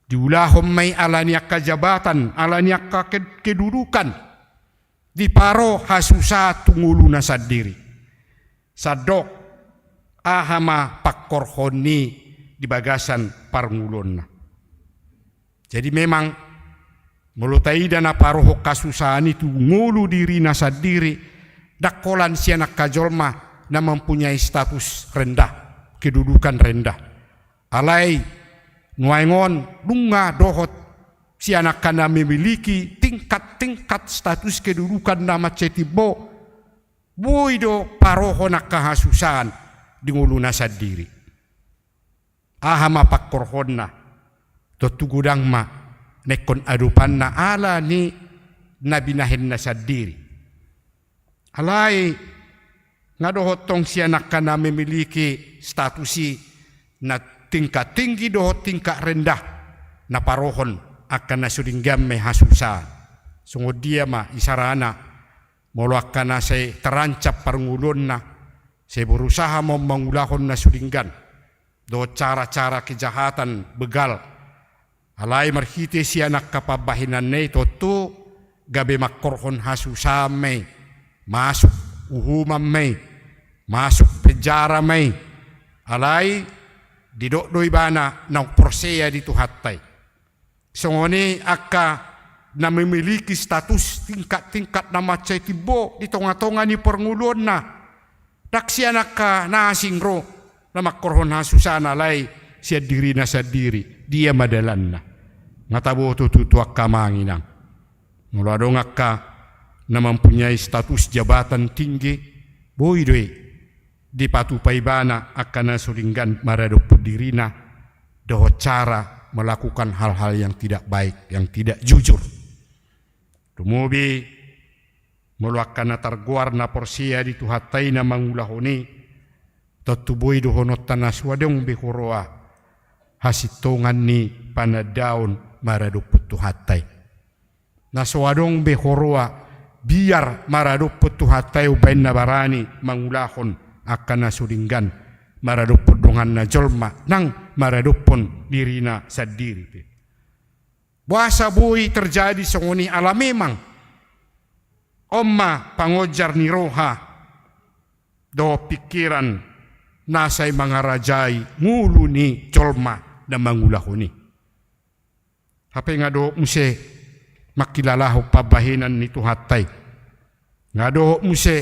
diulahon ma i ala ni angka jabatan, ala ni angka ke-, kedudukan, diparo hasusaan tu ngoluna sandiri. Sandok, aha ma pangkorhon ni di bagasan parngoluonna. Jadi memang, molo taida na parohon hasusahan i tu ngolu dirina sandiri, ndang holan sian angka jolma na mempunyai status rendah, kedudukan rendah. Alai, nuaeng on, nunga dohot sian angka na memiliki tingkat-tingkat status kedudukan na mansai timbo, boi do parohon angka hasusahan di ngoluna sandiri. Aha ma pangkorhonna? Tontu godang ma na ingkon adopanna ala ni na binahenna sandiri. Alai, nga dohot tong sian angka na memiliki status i na tingkat tinggi dohot tingkat rendah na parohon angka na so denggan ma i hasusahan. Songon dia ma isarana, molo angka na sai terancam parngoluonna, sai berusaha ma mangulahon na so denggan dohot cara-cara kejahatan, begal. Alai marhite sian angka pambahenanna i tontu gabe mangkorhon hasusahan ma i, masuk uhuman ma i, masuk penjara ma i. Alai didok do ibana naung porsea di Tuhanta i. Songon i angka na memiliki status tingkat-tingkat na mansai timbo di tonga-tonga ni parngoluonna. Ndang sian angka na asing ro na mangkorhon hasusahan, alai sian dirina sandiri. Dia ma dalanna? Nga taboto tutu, angka amang inang. Molo adong angka na mempunyai status jabatan tinggi, boi do i dipatupa ibana angka na so denggan maradophon dirina dohot cara melakukan hal-hal yang tidak baik, yang tidak jujur. Lumobi molo angka na targoar na porsea di Tuhanta i na mangulahon i, tontu boi dohononta na so adong be huroa hasintongan ni panandaon maradophon Tuhanta i. Na so adong be huroa biar maradophon Tuhanta i umbahen na barani mangulahon angka na so denggan maradophon donganna jolma nang maradophon dirina sandiri pe. Boasa boi terjadi songon i? Ala memang on ma pangonjar ni roha dohot pingkiran na sai mangarajai ngolu ni jolma na mangulahon i. Hape nga dohot muse mangkilalahon pambahenan ni Tuhanta i. Nga dohot muse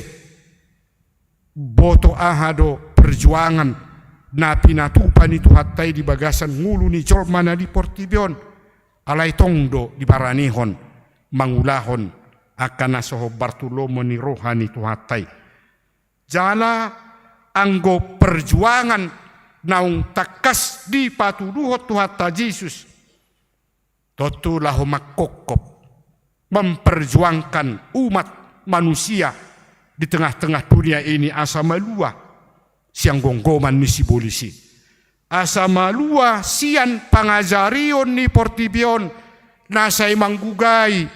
boto aha do perjuangan na pinatupa ni Tuhanta i di bagasan ngolu ni jolma na di portibi on. Alai tong do dibaranihon mangulahon angka na so hombar tu lomo ni roha ni Tuhanta i. Jala anggo perjuangan naung tangkas dipatuduhon Tuhanta Jesus, tontu laho mangkophop, memperjuangkan umat manusia di tengah-tengah dunia ini asa malua sian gomgoman ni sibolis i. Asa malua sian pangajarion ni portibi on na sai manggugai,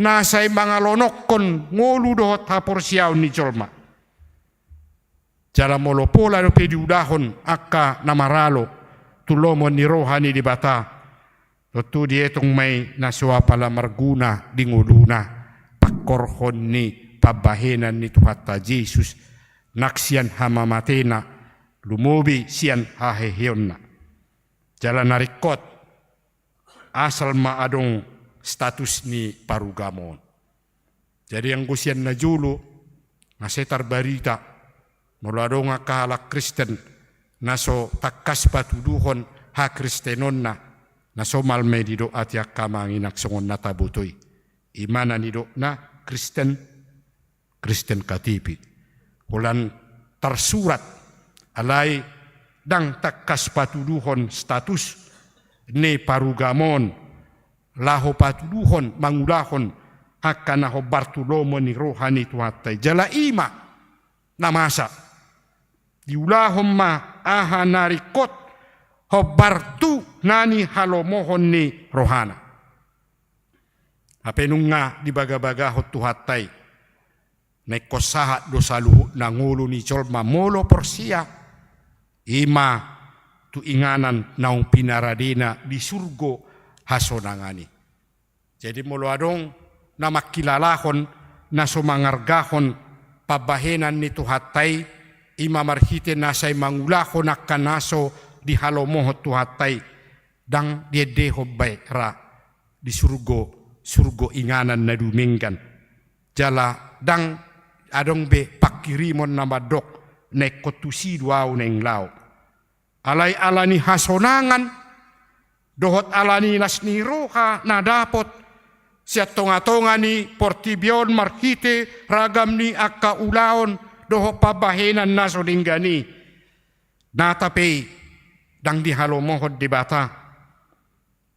na sai mangalonokhon ngolu dohot haporseaon ni jolma. Jala molo pola dope diulahon angka na maralo tu lomo ni roha ni Debata, tontu dietong ma i na so apala marguna di ngoluna pangkorhon ni pambahenan ni Tuhanta Jesus, nang sian hamamatena, lumobi sian haheheonna. Jala na ringkot, asal ma adong status ni parugamo on. Jadi anggo sian na jolo, nga sai tarbarita, molo adong angka halak Kristen na so tangkas patuduhon hakristenonna, na somal ma i didok ate angka amang inang songon na taboto i. I ma na nidokna Kristen, Kristen K T P. Holan tarsurat, alai ndang tangkas patuduhon status ni parugamo on, laho patuduhon, mangulahon angka na hombar tu lomo ni roha ni Tuhanta i. Jala i ma na masa, diulahon ma aha na ringkot hombar tu na nihalomohon ni rohana. Hape nunga dibagabagahon Tuhanta i, na ingkon sahat do saluhutna ngolu ni jolma molo porsea, i ma tu inganan naung pinaradena di surgo hasonangan i. Jadi molo adong na mangkilalahon, na so mangargahon pambahenan ni Tuhanta i, I ma marhite na sai mangulahon angka na so dihalomohon Tuhanta i, ndang diendehon be ra di surgo, surgo inganan na dumenggan. Jala ndang adong be pangkirimon na mandok, na ingkon tusi do ahu naeng laho. Alai ala ni hasonangan dohot ala ni las ni roha na dapot sian tongatonga ni portibi on marhite ragam ni angka ulaon dohot pambahenan na so denggan i, nata pe i ndang dihalomohon Debata,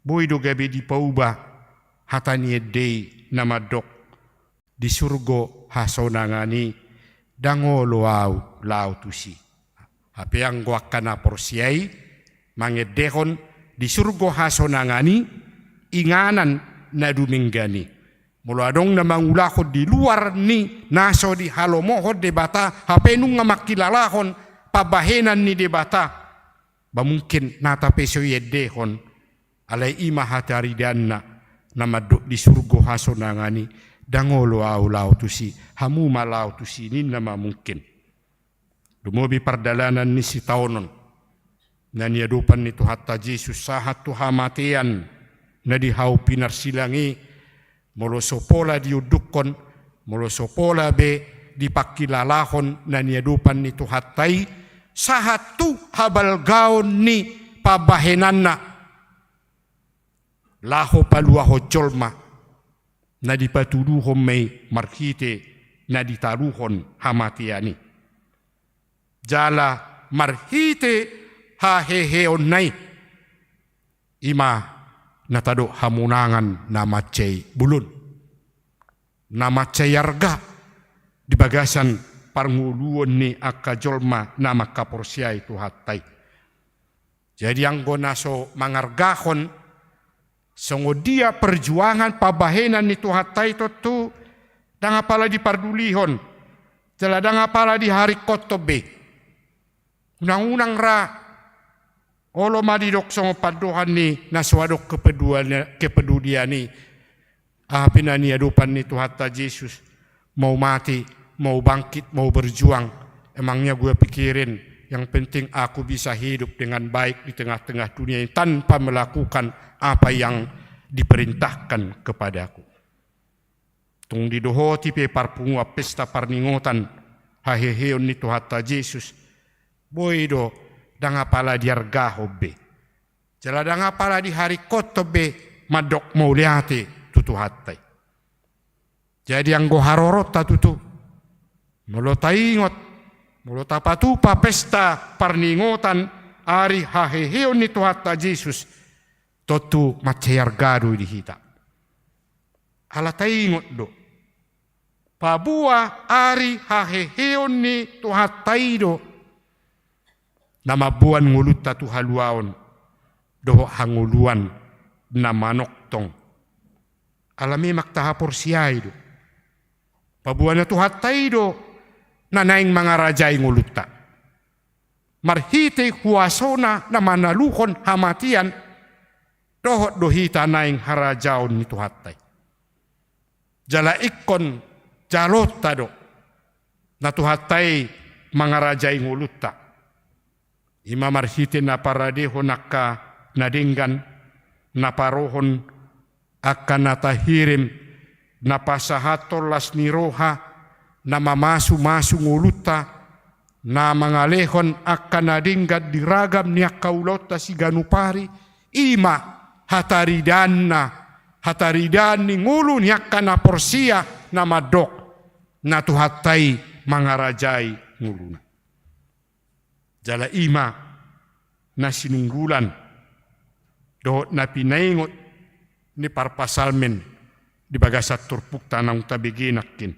boi do gabe dipauba hata ni ende i na mandok, di surgo hasonangan i, ndang olo ahu laho tusi. Hape anggo angka na porsea i mangendehon di surgo hasonangan i, inganan na dumenggan i. Molo adong na mangulahon di luar ni na so dihalomohon Debata, hape nunga mangkilalahon pambahenan ni Debata, ba mungkin nata pe so iendehon. Alai i ma hataridaanna na mandok di surgo hasonangan i, ndang olo ahu laho tusi, hamu ma laho tusi, ninna ma mungkin. Lumobi pardalanan ni sitaonon na niadopan ni Tuhanta Jesus sahat tu hamatean na di hau pinarsilang i, molo so pola diundukhon, molo so pola be dipangkilalahon na niadopan ni Tuhanta i, sahat tu habalgaon ni pambahenanna laho paluahon jolma, na dipatuduhon ma i marhite na ditaluhon hamatean i. Jala marhite haheheonna i, i ma na tadok hamonangan na mansai bolon, na mansai arga di bagasan parngoluon ni angka jolma na mangkaporseai Tuhanta i. Jadi anggo na so mangargahon songon dia perjuangan pambahenan ni Tuhanta i, tontu ndang apala dipardulihon, jala ndang apala diharingkothon be. Unang-unang ra olo ma didok songon pandohan ni na so adong kepedulian, kepedulian i. Aha pe na niadopan ni Tuhanta Jesus, mau mati, mau bangkit, mau berjuang, emangnya gue pikirin, yang penting aku bisa hidup dengan baik di tengah-tengah dunia ini tanpa melakukan apa yang diperintahkan kepadaku. Tung didohoti pe parpunguan pesta parningotan haheheon ni Tuhanta Jesus, boi do ndang apala diargahon be. Jala ndang apala diharingkothon be mandok mauliate tu Tuhanta i. Jadi anggo haroronta tutu, molo taingot, molo tapatupa pesta parningotan ari haheheon ni Tuhanta Jesus, tontu mansai arga do i di hita. Ala taingot do, paboa ari haheheon ni Tuhanta i do na mamboan ngolunta tu haluaon dohot hangoluan na manongtong. Ala memang tahaporseai do, paboa na Tuhanta i do na naeng mangarajai ngolunta. Marhite huasona na manaluhon hamatean, dohot do hita naeng harajaon ni Tuhanta i. Jala ingkon jalonta do na Tuhanta i mangarajai ngolunta. I ma marhite na paradehon angka na denggan, na parohon angka na tahirim, na pasahathon las ni roha, na mamasumasu ngolunta, na mangalehon angka na denggan di ragam ni angka ulaonta siganup ari, i ma hataridaanna, hataridaan ni ngolu ni angka na porsea na mandok, na Tuhanta i mangarajai ngoluna. Jala i ma na sinunggulan dohot na pinaingot ni parpsalmen di bagasan turpukta naung tabege nangkin.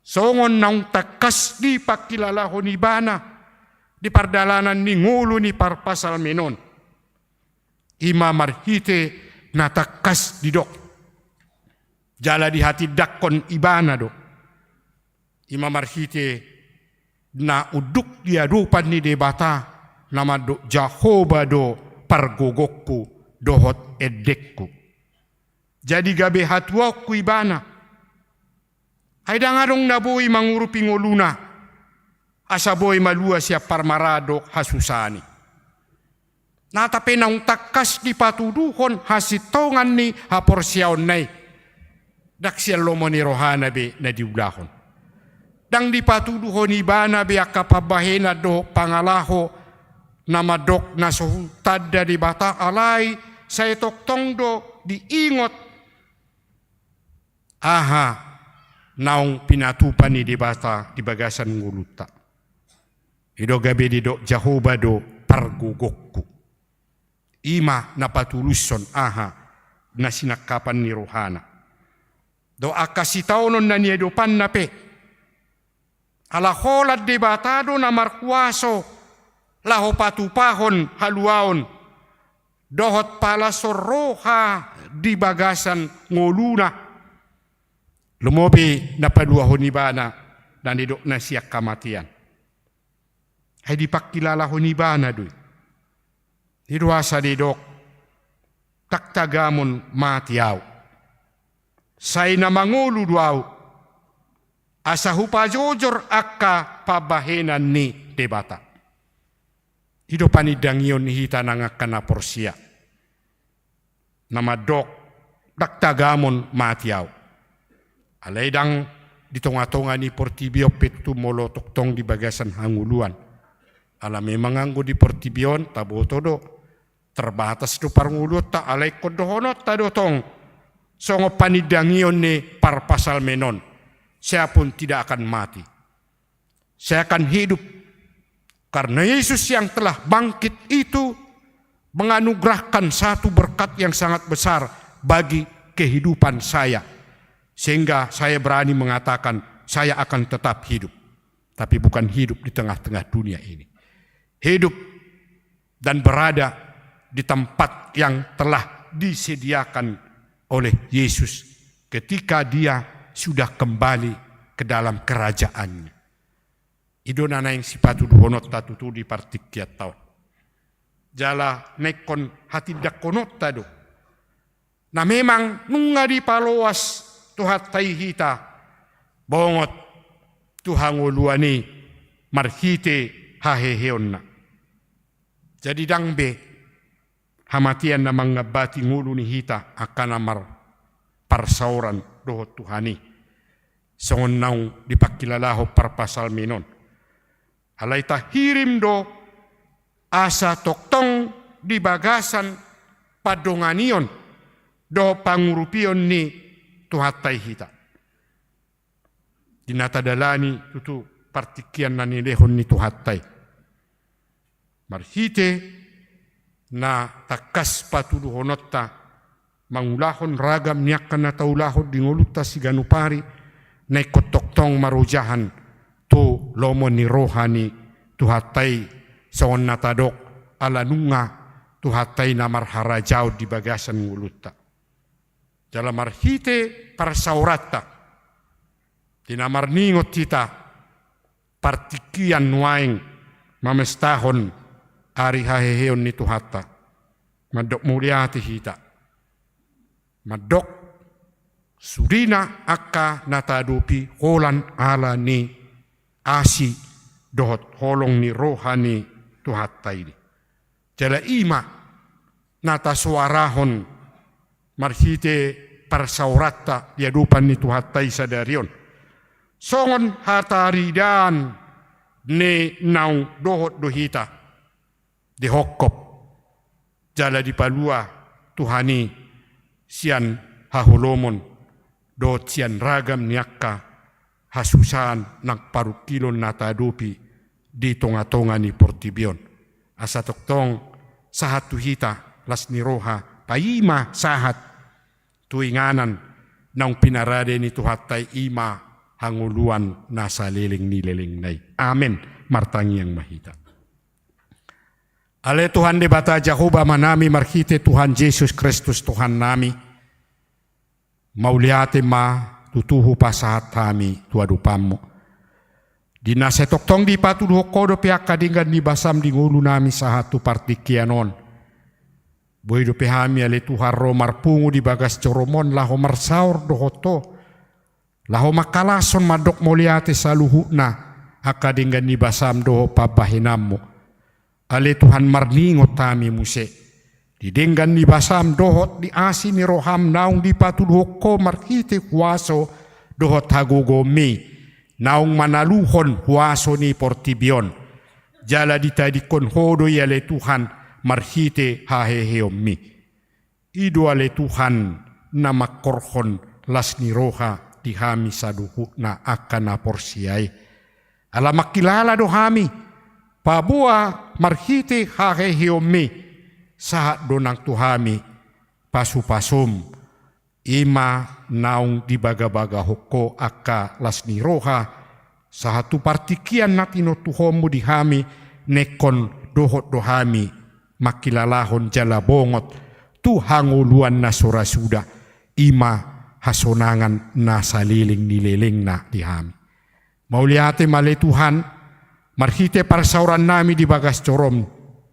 Songon naung tangkas dipangkilalahon ibana di pardalanan ni ngolu ni parpsalmen on, i ma marhite na tangkas didok jala dihatindanghon ibana do. I ma marhite na unduk di adopan ni Debata, na mandok Jahowa do pargogongku dohot endengku. Jadi gabe hatuaonku ibana. Ai ndang adong na boi mangurupi ngoluna. asa boi malua sian parmaraan dohot hasusaan i. Nata pe naung tangkas dipatuduhon hasintongan ni haporseaonna i, ndang sian lomo ni rohana be na diulahon. Ndang dipatuduhon ibana be angka pambahenan dohot pangalaho na mandok na so hutanda Debata, alai sai tongtong do diingot aha naung pinatupa ni Debata di bagasan ngolunta. I do gabe didok Jahowa do pargogongku. I ma na patulushon aha na sinangkapan ni rohana dohot angka sitaonon na niadopanna pe. Ala holan Debata do na markuaso laho patupahon haluaon dohot palashon roha di bagasan ngoluna. Lomo be na paluahon ibana na nidokna sian hamatean. Ai dipangkilalahon ibana do i. I do asa didok, ndang tagamon mati ahu. Sai na mangolu do ahu, asa hupajojor angka pambahenan ni Debata. I do panindangion ni hita nang angka na porsea. Na mandok, ndang tagamon mati ahu. Alai ndang di tongatonga ni portibi on pe tutu molo tongtong di bagasan hangoluan. Ala memang anggo di portibi on taboto do, terbatas do parngoluonta, alai ingkon dohononta do tong songon panindangion ni parpsalmen on, saya pun tidak akan mati. Saya akan hidup. Karena Yesus yang telah bangkit itu menganugerahkan satu berkat yang sangat besar bagi kehidupan saya. Sehingga saya berani mengatakan, saya akan tetap hidup. Tapi bukan hidup di tengah-tengah dunia ini. Hidup dan berada di tempat yang telah disediakan oleh Yesus ketika Dia sudah kembali ke dalam kerajaan-Nya. I do na naeng sipatuduhononta tutu di partingkianta on. Jala na ingkon hatindangkononta do. Na memang nunga dipaloas Tuhanta i hita, bongot tu hangoluan i marhite haheheonna. Jadi ndang be hamatean na mangambati ngolu ni hita angka na marparsaoran dohot Tuhan i. Songon naung dipangkilalahon parpsalmen on. Alai tahirim do asa tongtong di bagasan pandonganion dohot pangurupion ni Tuhanta i hita. Di na tadalani tutu partingkian na nilehon ni Tuhanta i. Marhite na tangkas patuduhononta mangulahon ragam ni angka na taulahon di ngolunta siganup ari, na ingkon tongtong marojahan tu lomo ni roha ni Tuhanta i, songon na tadok, ala nunga Tuhanta i na marharajaon di bagasan ngolunta. Jala marhite parsaoranta, di na marningot hita partingkian nuaeng mamestahon ari haheheon ni Tuhanta, mandok mauliate hita. Mandok sudena angka na taadopi holan ala ni asi dohot holong ni roha ni Tuhanta i. Jala i ma na tasoarahon marhite parsaoranta di adopan ni Tuhanta i sadari on. Songon hataridaan ni naung dohot do hita dihophop jala dipalua Tuhan i sian haholomon dohot sian ragam ni angka hasusaan nang parungkilon na taadopi di tongatonga ni portibi on. Asa tongtong sahat tu hita las ni roha paima sahat tu inganan naung pinarade ni Tuhanta i, i ma hangoluan na saleleng ni lelengna i. Amen. Martangiang ma hita. Ale Tuhan Debata Jahowa Amanami, marhite Tuhan Jesus Kristus Tuhannami, mauliate ma tutu hupasahat hami tu adopanmu. Di na sai tongtong dipatuduhon Ho dope angka denggan ni basam di ngolunami sahat tu partingkian on. Boi dope hami ale Tuhan ro marpungu di bagas joroMon laho marsaor dohot Ho, laho mangkalashon mandok mauliate saluhutna angka denggan ni basam dohot pambahenanmu. Ale Tuhan, marningot hami muse di denggan ni basam dohot di asi ni roham naung dipatuduhon ho marhite huaso dohot hagogoonmi, naung manaluhon huaso ni portibi on. Jala ditadingkon ho do i ale Tuhan marhite haheheonmi. I do ale Tuhan na mangkorhon las ni roha di hami saluhutna angka na porsea i. Ala mangkilala do hami, paboa marhite haheheonmi, sahat do nang tu hami pasupasum, i ma naung dibagabagahon ho angka las ni roha, sahat tu partingkian na tinontuhonmu di hami, na ingkon dohot do hami mangkilalahon jala bongot tu hangoluan na so ra suda, i ma hasonangan na saleleng ni lelengna di hami. Mauliate ma ale Tuhan, marhite parsaorannami di bagas joroM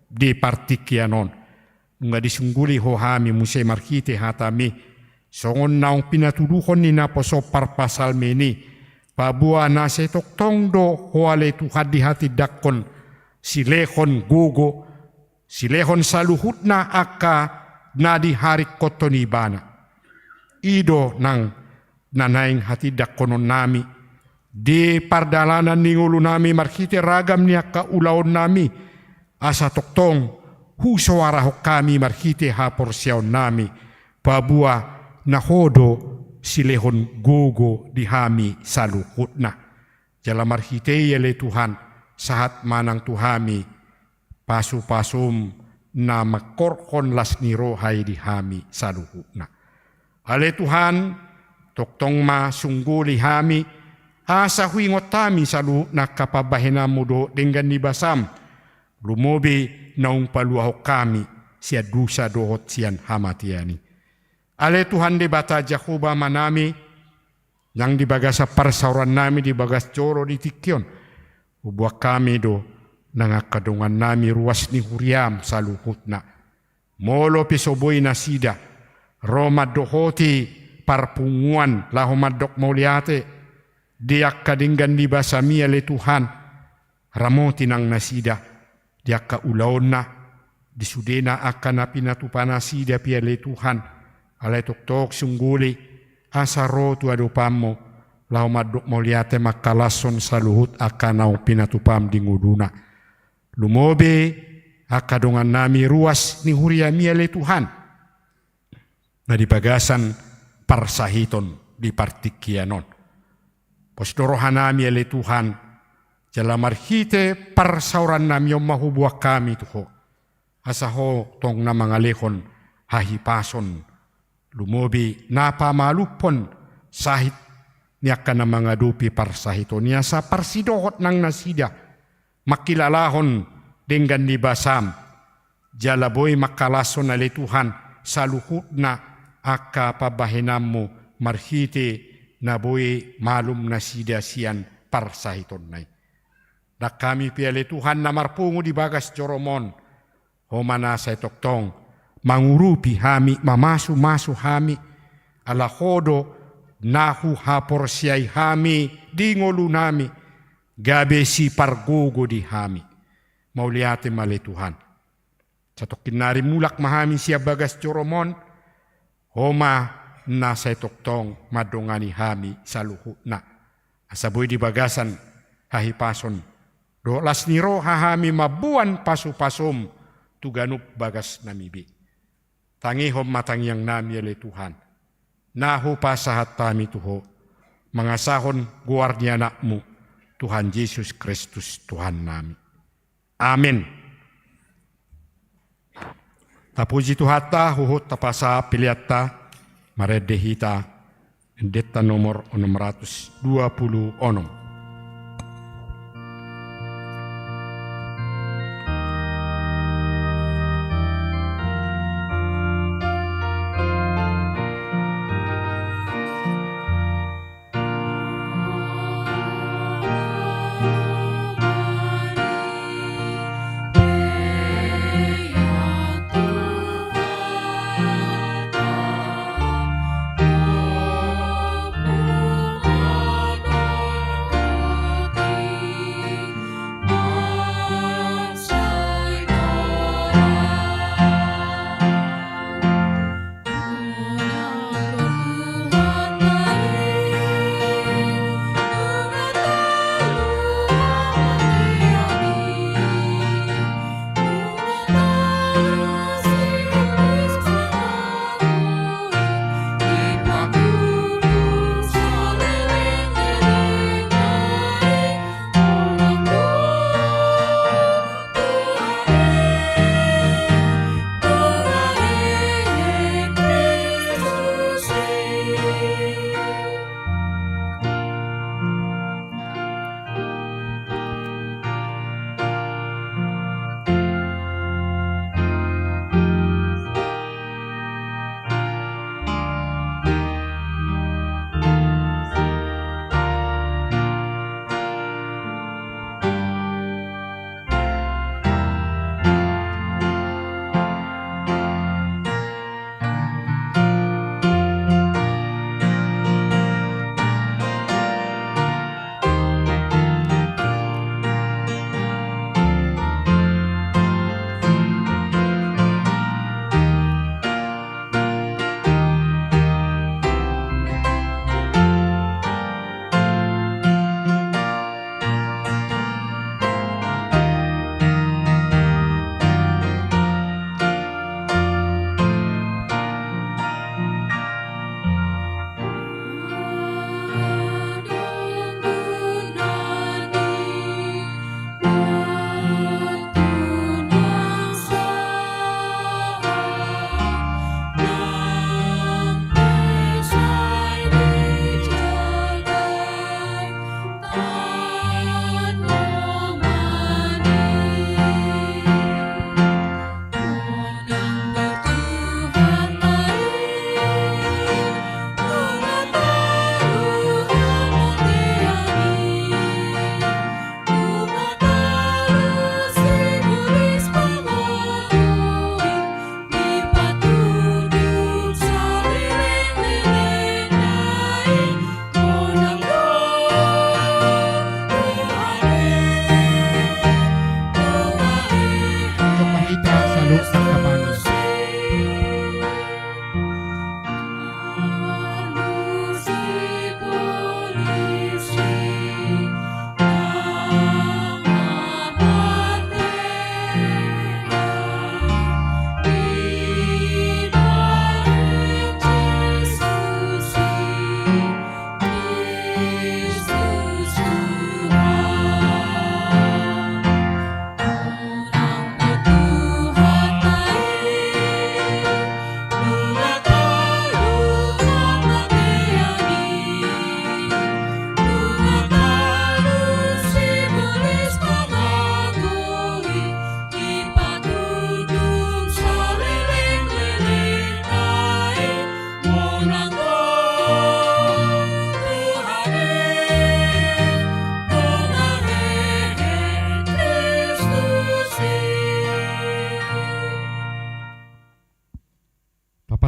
di partingkian on. Nunga disungguli ho hami muse marhite hataMi, songon naung pinatuduhon ni naposo parpsalmen i, paboa na sai tongtong do ho ale Tuhan dihatindangkon silehon gogo, silehon saluhutna angka na diharingkothon Ibana. I do nang na naeng hatindangkononnami di pardalanan ni ngolunami marhite ragam ni angka ulaonnami, asa tongtong husoarahon hami marhite haporseaonnami, paboa na Ho do silehon gogo di hami saluhutna. Jala marhite i ale Tuhan, sahat ma nang tu hami pasupasum na mangkorhon las ni roha i di hami saluhutna. Ale Tuhan, tongtong ma sungguli hami, asa huingot hami saluhutna angka pambahenanmu dohot denggan ni basam, lumobi naung paluahon hami sian dosa dohot sian hamatean i. Ale Tuhan Debata Jahowa Amanami, nang di bagasan parsaorannami di bagas joro di tingki on, huboan hami do nang angka dongannami ruas ni huriaM saluhutna. Molo pe so boi nasida ro mandohoti parpunguan laho mandok mauliate di angka denggan ni basaMi ale Tuhan, ramoti nang nasida di angka ulaonna, di sudena angka na pinatupa nasida pe ale Tuhan, alai tongtong sungguli, asa ro tu adopanMu, laho mandok mauliate mangkalashon saluhut angka naung pinatupaM di ngoluna. Lumobi angka dongannami ruas ni huriaMi ale Tuhan, na di bagasan parsahiton di partingkian on. Pos do rohanami ale Tuhan, jala marhite parsaorannami on ma huboan hami tu Ho. Asa Ho tong na mangalehon hahipason, lumobi na pamalumhon sahit ni angka na mangadopi parsahiton i, asa parsidohot nang nasida mangkilalahon denggan ni basaM, jala boi mangkalashon ale Tuhan saluhutna angka pambahenanMu marhite na boi malum nasida sian parsahitonna i. Ndang hami pe ale Tuhan na marpungu di bagas joroM on, Ho ma na sai tongtong mangurupi hami, mamasumasu hami, ala Ho do na huhaporseai hami di ngolunami, gabe sipargogo di hami. Mauliate ma ale Tuhan. Satongkin nari mulak ma hami sian bagas joroM on, Ho ma na sai tongtong mandongani hami saluhutna. Asa boi di bagasan hahipason dohot las ni roha hami mamboan pasupasuM tu ganup bagasnami be. Tangihon ma tangiangnami ale Tuhan, na hupasahat hami tu Ho, mangasahon goar ni AnakMu, Tuhan Jesus Kristus Tuhannami. Amen. Tapuji Tuhanta, huhut tapasahat peleanta, marende hita endenta nomor onom ratus dua puluh onom.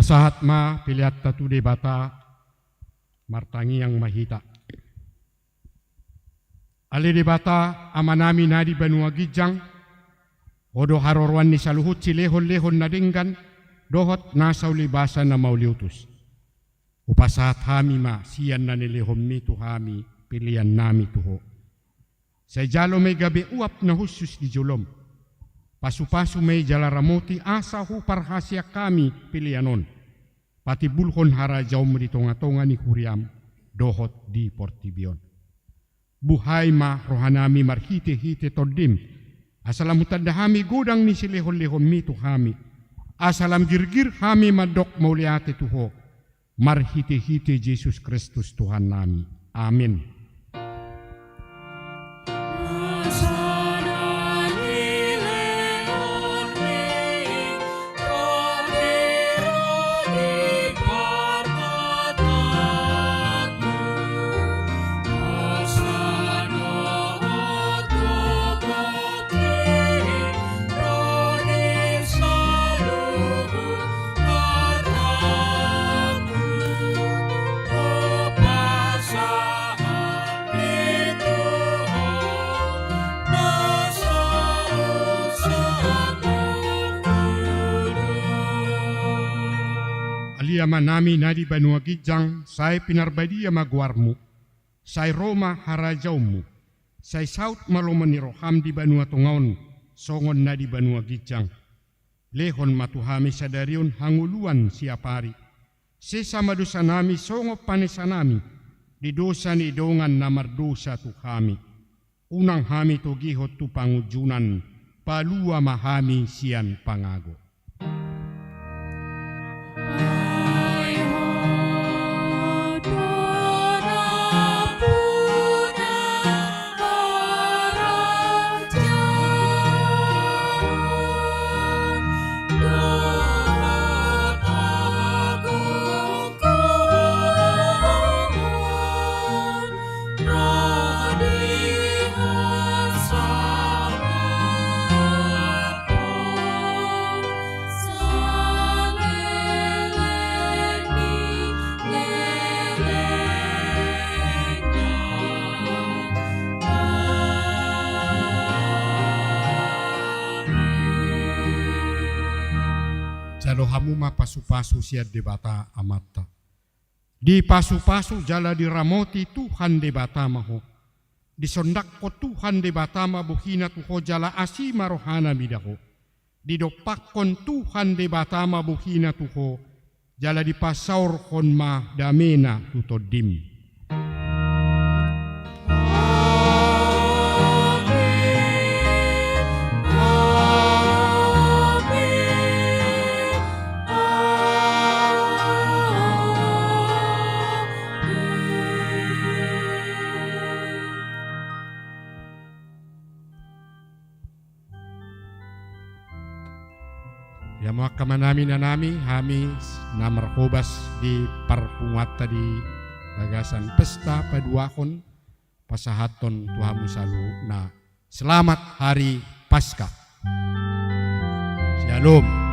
Sahat ma peleanta tu Debata, martangiang ma hita. Ale Debata, Amanami na di banua ginjang, Ho do haroroan ni saluhut silehon-lehon na denggan, dohot nasa ulibasa na mauliutus. Hupasahat hami ma sian na nilehonMi tu hami peleannami tu Ho. Sai jalo ma i gabe uap na hushus di joloM. Pasu-pasu ma i jala ramoti asa huparhaseang hami pelean on. Patimbulhon harajaonMu di tonga-tonga ni huriaM dohot di portibi on. Buhai ma rohanami marhite-hite TondiM, asa lam hutanda hami godang ni silehon-lehonMi tu hami, asa lam girgir hami mandok mauliate tu Ho, marhite-hite Jesus Kristus Tuhannami. Amen. Ale Amanami na di banua ginjang, sai pinarbadia ma goarMu, sai ro ma harajaonMu, sai saut ma lomo ni rohaM di banua tonga on, songon na di banua ginjang. Lehon ma tu hami sadari on hangoluan siapari. Sesa ma dosanami songon panesanami di dosa ni dongan na mardosa tu hami. Unang hami togihon tu pangunjunan, palua ma hami sian pangago. Jalo hamu ma pasu-pasu sian Debata Amanta. Dipasu-pasu jala diramoti Tuhan Debata ma ho. Disondangkon Tuhan Debata ma bohina tu ho jala asi ma rohana mida ho. Didompakkon Tuhan Debata ma bohina tu ho, jala dipasaorhon ma damena tu tondim. Ia ma angka amanami, inanami, hami na marhobas di parpunguanta di bagasan pesta paduahon, pasahathon tu hamu saluhutna. Selamat Hari Paskah. Shalom.